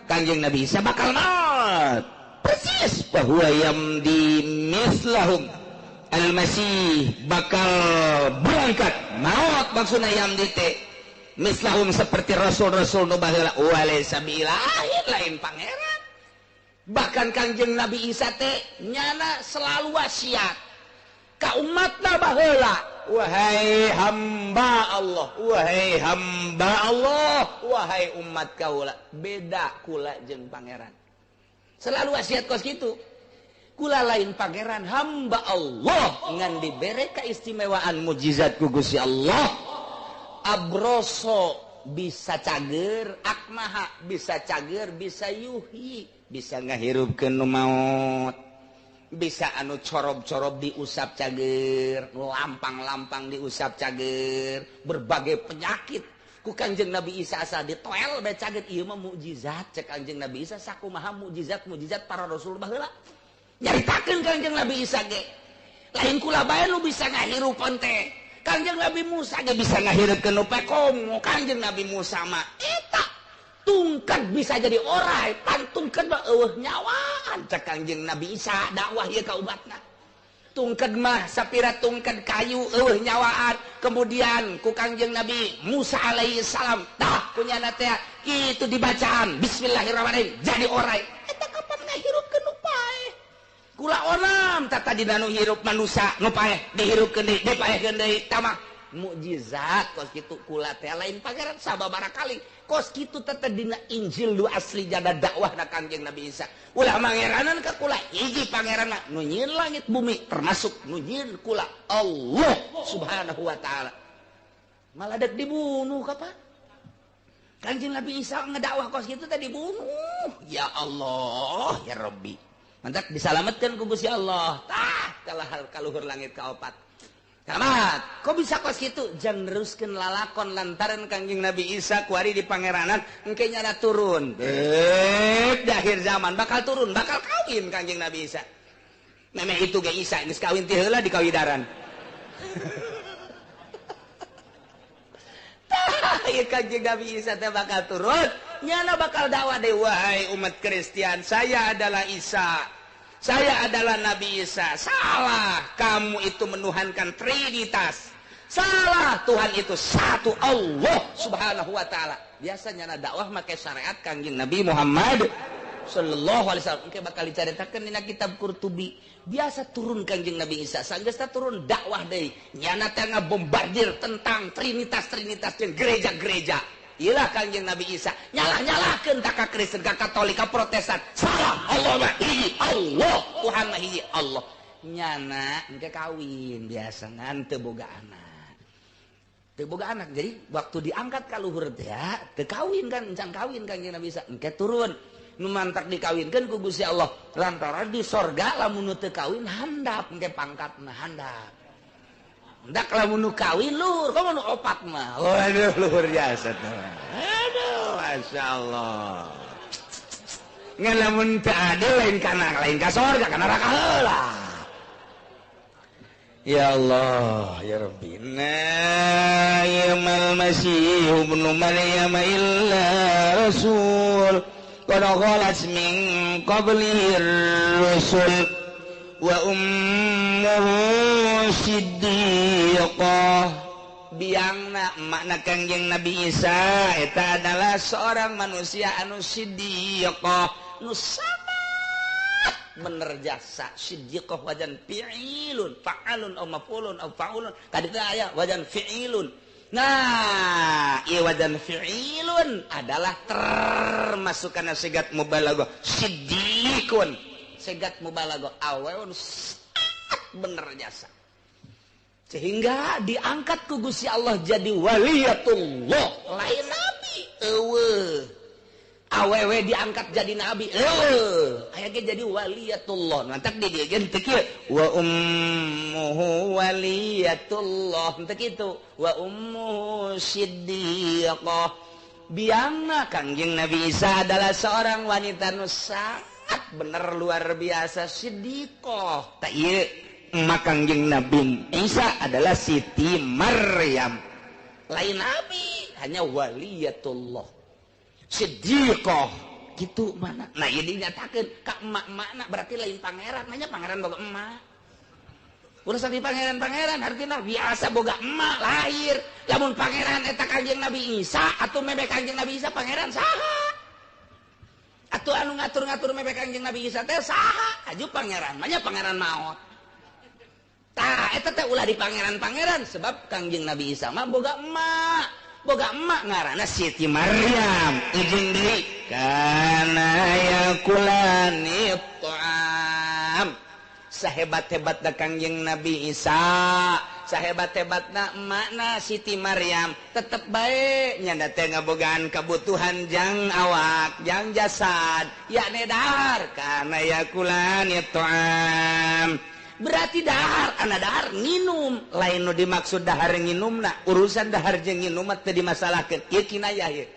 Kanjeng Nabi Isa bakal maot. Persis bahwa yamdi mislahum al-Masih bakal berangkat maot maksudna yamdi teh mislahum seperti rasul-rasul nu baheula walaysa biilahin lain pangeran. Bahkan Kanjeng Nabi Isa teh nyana selalu wasiat ka umatna baheula, wahai hamba Allah, wahai hamba Allah, wahai umat kaula, beda kula jeung pangeran. Selalu wasiat kos kitu. Kula lain pangeran, hamba Allah ngan dibere keistimewaan mujizat ku Gusti Allah. Abroso bisa cager, akmaha bisa cager, bisa yuhi, bisa ngahirupkeun nu maot, bisa anu corob-corob diusap cager, lampang-lampang diusap cager, berbagai penyakit ku Kangjeng Nabi Isa asa ditoel bae cager. Ieu mah mukjizat cek Kangjeng Nabi Isa, sakumaha mukjizat-mukjizat para rasul baheula. Nyaritakeun Kangjeng Nabi Isa ge lain kula bae nu bisa ngahirupan teh. Kangjeng Nabi Musa ge bisa ngahirupkeun nu komo Kangjeng Nabi Musa mah eta tungkat bisa jadi orai, pantungkeun mah eueuh nyawaan cek Kangjeng Nabi Isa dakwah ieu ka umatna. Tungkeun mah sapira tungkeun kayu eueuh nyawaan, kemudian ku Kangjeng Nabi Musa alaihi salam tah kunyana teh kitu dibacaan bismillahirrahmanirrahim jadi orai. Eta kapan ngahirupkeun nu paeh? Kula onam tah tadina nu hirup manusa nu paeh dihirupkeun deui, dipaehkeun deui tamah mukjizat kos kitu kula teh lain pangeran sababaraha kali kos kitu teh dina Injil lu asli jada dakwahna Kangjeng Nabi Isa. Ulah mangeranan ka kula hiji pangeran nu nyieun langit bumi termasuk nu nyieun kula Allah Subhanahu wa taala. Malah dek dibunuh kapan? Kangjeng Nabi Isa ngedakwah kos kitu teh dibunuh. Ya Allah ya Rabbi. Mantak disalametkeun ku Gusti Allah. Tah kalah kaluhur langit kaopat. Selamat. Kok bisa kos kitu? Jang neruskeun lalakon lantaran Kangjeng Nabi Isa kuari di pangeranan engke nyana turun. Dek di akhir zaman bakal turun, bakal kawin Kangjeng Nabi Isa. Memeh itu ge Isa geus kawin ti heula di kawidaran. Tah, ieu Kangjeng Nabi Isa teh bakal turun, nyana bakal dakwah deui, wahai umat Kristian, saya adalah Isa. Saya adalah Nabi Isa. Salah, kamu itu menuhankan Trinitas. Salah, Tuhan itu satu Allah Subhanahu wa taala. Biasanya dakwah make syariat Kangjeng Nabi Muhammad. sallallahu alaihi wasallam. Engke bakal dicaritakeun dina kitab Qurtubi. Biasa turun Kangjeng Nabi Isa, sanggeus turun dakwah deui. Nyana teh ngabombardir tentang trinitas-trinitas jeung gereja-gereja. Iyalah Kangjeng Nabi Isa nyalah-nyalahkeun ta ka Kristen, ka Katolik, ka Protestan. Salah, Allah mah hiji, Allah, Tuhan mah hiji, Allah. Nyana engke kawin biasa ngan teu boga anak. Teu boga anak. Jadi waktu diangkat ka luhur teh teu kawin kan, encan kawin Kangjeng Nabi Isa. Engke turun nu mantak dikawinkeun ku Gusti Allah lantaran di sorga lamun nu teu kawin handap engke pangkatna handap. Ndak lamun nu kawin luhur, komo nu opat mah. Waduh luhur jasa teh. Aduh masyaallah. Ngan lamun teu adil lain kana lain ka sorga ka neraka heula. Ya Allah ya Rabbi. Na yamal masih ibnu Maryam illa rasul qad khalat min qablihi rusul wa ummuhu siddiqah. Biangna makna Kangjeng Nabi Isa eta adalah seorang manusia anu siddiqah, nu sangat bener jasa. Siddiqah wajan fi'ilun fa'alun aw maf'ulun aw fa'ulun, tadi teh aya wajan fi'ilun. Nah, ieu wajan fi'ilun adalah termasuk kana sigat mubalaghah. Siddiqun sigat mubalaghah, aweun bener jasa. Sehingga diangkat ku Gusti Allah jadi waliyatullah, lain nabi. Eueuh. Awewe diangkat jadi nabi. Eueuh, aya ge jadi waliyatullah. Mantak di dieu ge teu kieu. Wa ummuhu waliyatullah. Teu kitu. Wa ummuhu siddiqah. Biangna Kangjeng Nabi Isa adalah seorang wanita nu sangat bener luar biasa siddiqah. Tah ieu emak Kangjeng Nabi Isa adalah Siti Maryam. Lain nabi, hanya waliyatullah. Siddiqah gitu mana. Nah ieu dinyatakeun ka emak-emakna berarti lain pangeran, nanya pangeran boga emak. Urusan di pangeran-pangeran artinya biasa boga emak lahir. Lamun pangeran eta Kangjeng Nabi Isa atuh mebe Kangjeng Nabi Isa pangeran saha? Atuh anu ngatur-ngatur mebe Kangjeng Nabi Isa teh saha? Aju pangeran, manya pangeran maot. Tah eta teh ulah di pangeran-pangeran sebab Kangjeng Nabi Isa mah boga emak. Boga emak ngaranna Siti Maryam. Ujung deui kana yakulani ta'am. Sahebat-hebatna Kangjeng Nabi Isa, sahebat-hebatna emakna Siti Maryam, tetep bae nyanda teh ngabogaan kabutuhan jang awak, jang jasad, yakni dahar kana yakulani ta'am. Berarti dahar, ana dahar nginum, lain nu dimaksud dahar nginumna, urusan dahar jeung nginum mah teu dimasalahkeun. Ieu kinayah ieu.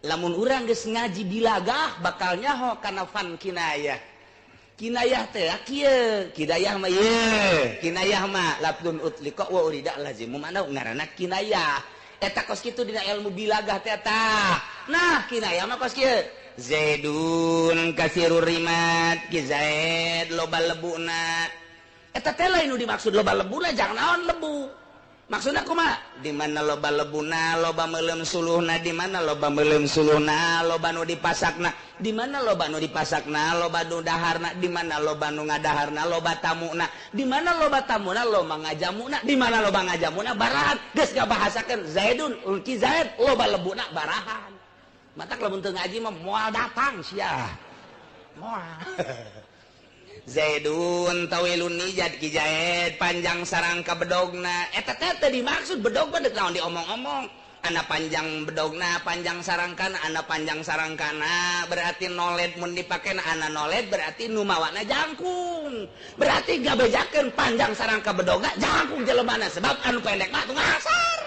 Lamun urang geus ngaji bilagah bakal nyaho kana fan kinayah. Kinayah teh kieu, kinayah mah ieu, kinayah mah lafdzun utliqa wa urida lazimu mana ngaranna kinayah. Eta kos kitu dina ilmu bilagah teh tah. Nah, kinayah mah kos kieu. Zaidun kasirur rimat, ki Zaid loba lebuna. Eta teh lain nu dimaksud loba lebuna, jangan naon lebu. Maksudna kumaha? Di mana loba lebuna, loba meuleum suluhna, di mana loba meuleum suluhna, loba nu dipasakna, di mana loba nu dipasakna, loba nu daharna, di mana loba nu ngadaharna, loba tamuna, di mana loba tamuna, loba ngajamuna, di mana loba ngajamuna, barahan. Geus ngabahasakeun Zaidun, ki Zaid loba lebuna barahan. Matak lamun teu ngaji mah moal datang sia. Moal. Zaidun tawilun nijad ki Zaid panjang sarangka bedogna. Eta teh teu dimaksud bedog mah deuk naon diomong-omong. Ana panjang bedogna, panjang sarangkana, ana panjang sarangkana berarti noled mun dipake ana noled berarti nu mawana jangkung. Berarti gabejakeun panjang sarangka bedogna jangkung jelemana sebab anu pendek mah tuh ngasar.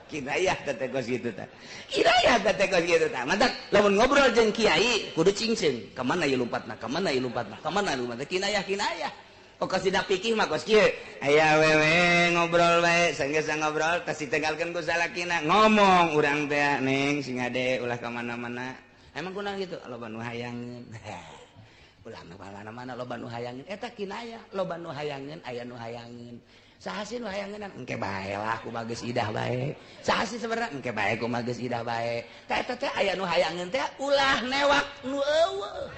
Kinayah teh kos kitu tah. Kinayah teh kos kitu tah. Mantak lamun ngobrol jeung kiai kudu cingceung. Ka mana ieu lompatna? Ka mana ieu lompatna? Ka mana ieu lompatna? Kinayah kinayah. Kos dina pikih mah kos kieu. Aya wewe ngobrol bae, sanggeus ngobrol tas ditinggalkeun ku salakina. Ngomong urang teh neng sing ade ulah ka mana-mana. Emang kunaon kitu? Loba nu hayangeun. Ulah nu ka mana-mana loba nu hayangeun. Eta kinayah, loba nu hayangeun, aya nu hayangeun. Saha sih nu hayangeunana? Engke bae lah kumaha geus idah bae. Saha sih sebenarnya? Engke bae kumaha geus idah bae. Tah eta teh aya nu hayangeun teh ulah newak nu eueuh.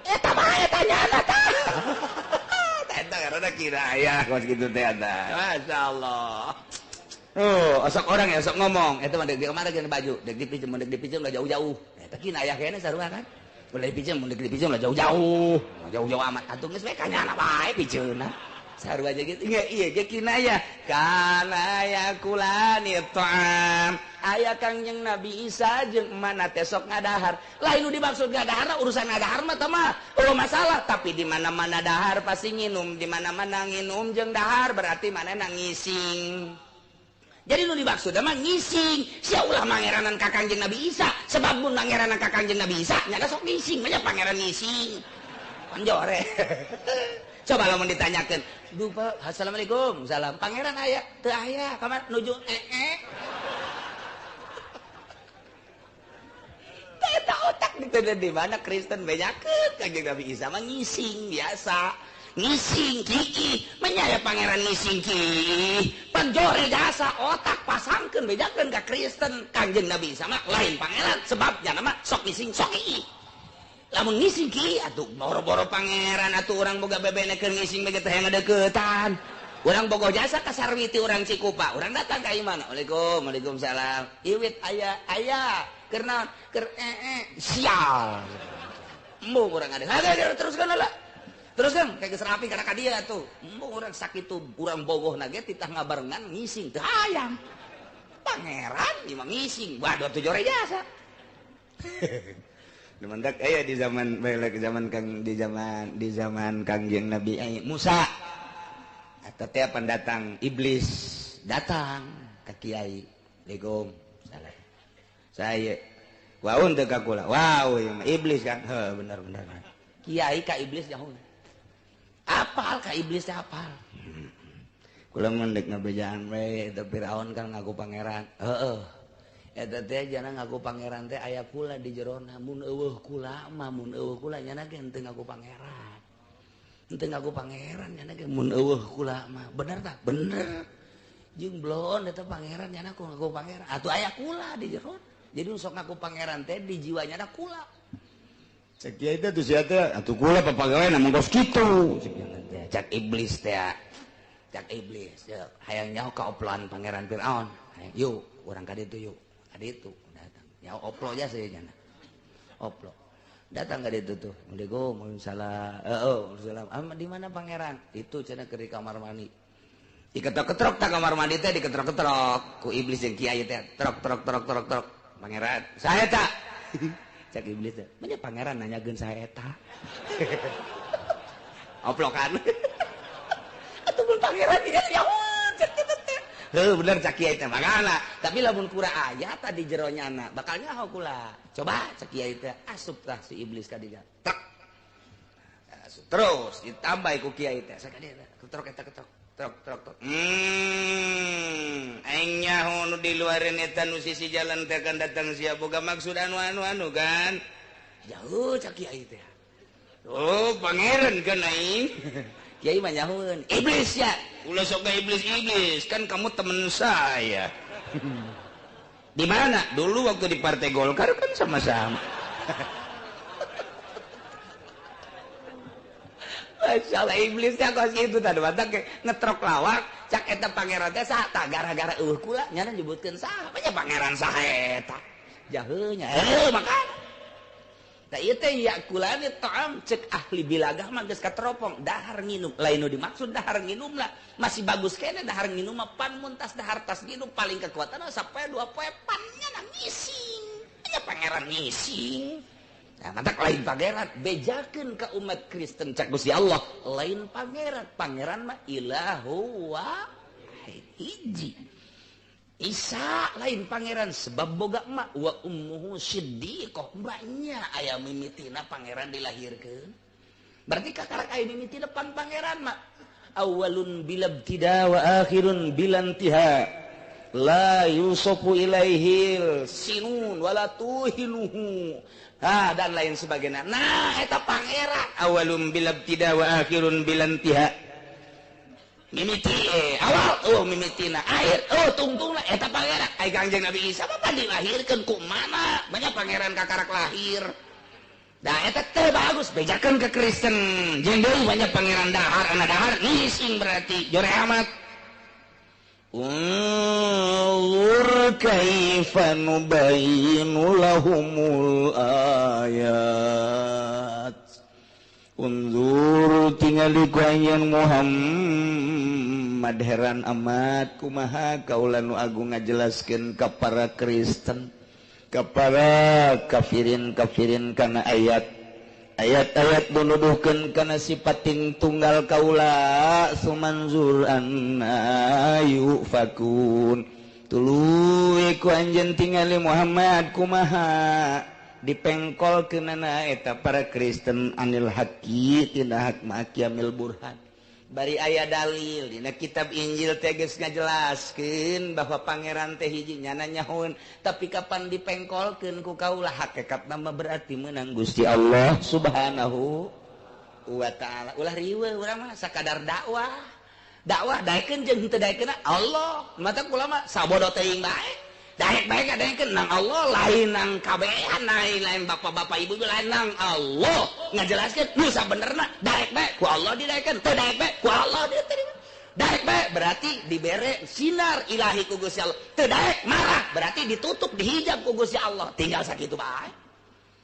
Eta bae tanyana tah. Eta karena kira aya kos kitu teh eta. Masyaallah. Oh, sok orang ya sok ngomong, eta mah deuk di kamar geus baju, deuk dipinjem, deuk dipinjem lah jauh-jauh. Eta kina aya kene sarua kan. Ulah dipinjem, deuk dipinjem lah jauh-jauh. Jauh-jauh amat atuh geus we kanyana bae pijeunna. Sarua aja gitu. Iya, iya ge kinaya. Kana yakulani ta'am. Aya Kangjeng Nabi Isa jeung mana teh sok ngadahar. Lain nu dimaksud ngadahar urusan ngadahar mah teh mah eueuh masalah, tapi di mana-mana dahar pasti nginum, di mana-mana nginum jeung dahar berarti manehna ngising. Jadi nu dimaksud mah ngising. Sia ulah mangeranan ka Kangjeng Nabi Isa, sebab mun mangeranan ka Kangjeng Nabi Isa nya sok ngising, mah pangeran ngising. Panjore. Coba lamun ditanyakeun, "Duh, Pak, assalamualaikum." Salam. Pangeran aya? Teu aya, kamar nuju ee. Eta otak diteuneun di mana Kristen bejakeun Kangjeng Nabi Isa mah ngising biasa. Ngising kiki, menyaya pangeran ngising ki. Panjore jasa otak pasangkeun bejakeun ka Kristen Kangjeng Nabi Isa mah lain pangeran sebab nya mah sok ngising sok ii. Lamun ngising ki atuh boro-boro pangeran atuh urang boga bebene keur ngising bege teh ngadeukeutan. Urang bogo jasa ka Sarwiti urang Cikupa, urang datang ka imana. Waalaikum, waalaikumsalam. Iwit aya aya keur naon? Keur ee sial. Embung urang ada. Haga teruskeun lah. Teruskeun kayak geus rapi kana ka dieu atuh. Embung urang sakitu urang bogohna ge titah ngabarengan ngising teu hayang. Pangeran ieu mah ngising, waduh atuh jore jasa. Demendak aya di zaman balik zaman Kang di zaman Kangjeng Nabi Musa. Atau teh pendatang iblis datang ke kiai. Assalamualaikum. Salam. Saya waun teu ka kula. Wow, iblis kan. Heuh, bener bener. Kiai ka iblis jauh. Apal ka iblis teh apal. Kula mun deuk ngabejaan we eta Firaun kan ngaku pangeran. Heueuh. Eta teh jana ngaku pangeran teh aya kula di jerona, mun eueuh kula mah mun eueuh kula nyana ge henteu ngaku pangeran. Henteu ngaku pangeran nyana ge mun eueuh kula mah. Bener tah? Bener. Jeung bloon eta pangeran nyana ku ngaku pangeran. Atuh aya kula di jerona. Jadi sok ngaku pangeran teh di jiwa nyana kula. Cek kiai teh tuh sia teh atuh kula papagawean mun kos kitu. Cek iblis teh. Cek iblis hayang nyaho ka oploan pangeran Firaun. Yuk, urang ka ditu yuk. Tadi itu datang ya oplo aja sih jana oplo datang ke itu tuh Assalamualaikum waalaikumsalam. Oh, di mana pangeran itu cina ke di kamar mandi diketrok-ketrok tak kamar mandi teh diketrok-ketrok ku iblis yang kiai teh trok trok trok trok trok pangeran saya tak cak iblis teh banyak pangeran nanyakeun saya eta oplokan atuh mun pangeran ya cek kitu teh. Heuh bener cak kiai teh makana tapi lamun kura aya tadi jero nyana bakal nyaho kula coba cak kiai teh asup tah si iblis ka dinya tek asup terus ditambah ku kiai teh sakadieu ketrok eta ketrok trok trok trok aing nyaho nu di luareun eta nu sisi jalan teh kan datang sia boga maksud anu anu anu kan jauh cak kiai teh oh pangeran kan aing kiai mah nyahoeun iblis ya ulah sok iblis-iblis kan kamu temen saya. Di mana? Dulu waktu di Partai Golkar kan sama-sama. Masalah iblisnya kos kitu tadi batak ngetrok lawak cak eta pangeran teh saha tah gara-gara eueuh kula nyana nyebutkeun saha nya pangeran saha eta jaheunya heuh makan. Tah ieu teh yakulani ta'am cek ahli bilagah mah geus kateropong dahar nginum lain nu dimaksud dahar nginum lah masih bagus kene dahar nginum mah pan mun tas dahar tas nginum paling kekuatan sapoe dua poe pan nya ngising nya pangeran ngising. Nah, mantak lain pangeran bejakeun ka umat Kristen cak Gusti Allah lain pangeran pangeran mah ilahu wahid hiji Isa lain pangeran sebab boga emak wa ummuhu siddiqah banyak aya mimitina pangeran dilahirkeun berarti kakarak aya mimitina pan pangeran mah awalun bilabtida wa akhirun bilantiha la yusufu ilaihil sinun wala tuhinuhu ah dan lain sebagainya. Nah eta pangeran awalun bilabtida wa akhirun bilantiha Mimiti awal oh mimitina akhir oh tungtungna eta pangeran. Ai Kangjeng Nabi Isa mah dilahirkeun ku mana? Banyak pangeran kakarak lahir. Da eta teh bagus bejakeun ke Kristen. Jeung deui banyak pangeran dahar ana dahar ngising berarti jore amat. Unzur kaifa nubayyinu lahumul ayat. Unzur tingali ku anjeun Muhammad heran amat kumaha kaula nu agung ngajelaskeun ka para Kristen, ka para kafirin-kafirin kana ayat. Ayat-ayat nuduhkeun kana sifatin tunggal kaula sumanzur anna yufakun. Tuluy ku anjeun tingali Muhammad kumaha dipengkol kenana eta para Kristen anil haqi tina hak ma'amil burhan. Bari aya dalil dina kitab Injil teh geus ngajelaskeun bahwa pangeran teh hiji nyana nyahoeun, tapi kapan dipengkolkeun ku kaula hakikatna mah berarti meunang Gusti Allah Subhanahu wa taala. Ulah riweuh urang mah sakadar dakwah. Dakwah daekeun jeung henteu daekeun Allah. Mata kula mah sabodo teuing bae. Daek bae kadaekeun nang Allah lain nang kabehan lain bapak-bapak ibu lain nang Allah ngajelaskeun nu sabenerna daek bae ku Allah didaekeun teu daek bae ku Allah diterima. Daek bae berarti dibere sinar ilahi ku Gusti Allah, teu daek marah berarti ditutup dihijab ku Gusti Allah, tinggal sakitu bae.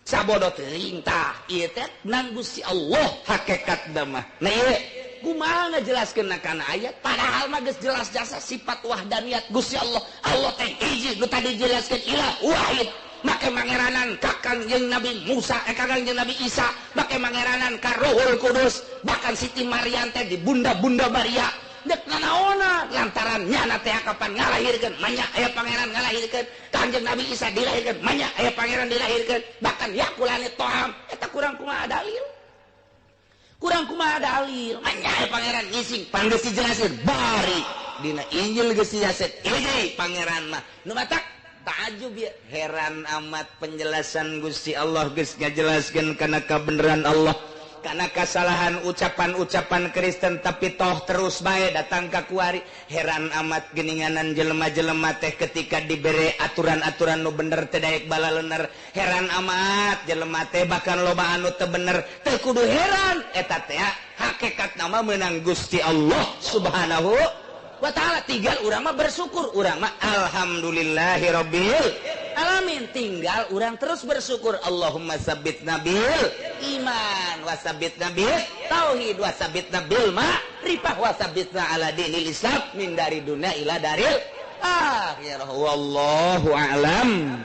Sabodo teuing tah ieu teh nang Gusti Allah hakikatna mah. Nah ieu kumaha ngajelaskeun kana ayat padahal mah geus jelas jasa sifat wahdaniyat Gusti Allah. Allah teh hiji nu tadi dijelaskeun ilah wahid. Make mangeranan ka Kangjeng Nabi Musa, Kangjeng Nabi Isa, make mangeranan ka Ruhul Kudus, bahkan Siti Maryam teh di bunda-bunda Maria. Dek nanaona lantaran nyana teh kapan ngalahirkeun manya aya pangeran ngalahirkeun, Kangjeng Nabi Isa dilahirkeun manya aya pangeran dilahirkeun, bahkan yakulane toham eta kurang kumaha dalil. Kurang kumaha dalil manya aya pangeran ngising pan geus dijelasin bari dina Injil geus dijelasin hiji pangeran mah nu matak ta'ajub ya heran amat penjelasan Gusti Allah geus ngajelaskeun kana kabeneran Allah karena kesalahan ucapan-ucapan Kristen tapi toh terus bae datang ka kuari. Heran amat geninganan jelema-jelema teh ketika dibere aturan-aturan nu bener teh daek balalener. Heran amat jelema teh bahkan loba anu teu bener teu kudu heran eta teh hakikat nama meunang Gusti Allah Subhanahu wa taala. Tinggal urang mah bersyukur, urang mah alhamdulillahirabbil alamin, tinggal urang terus bersyukur. Allahumma sabbitna bil iman wa sabbitna bil tauhid wa sabbitna bil ma'rifah wa sabbitna ala dinil Islam min dari dunia ila daril akhirah. Wallahu a'lam.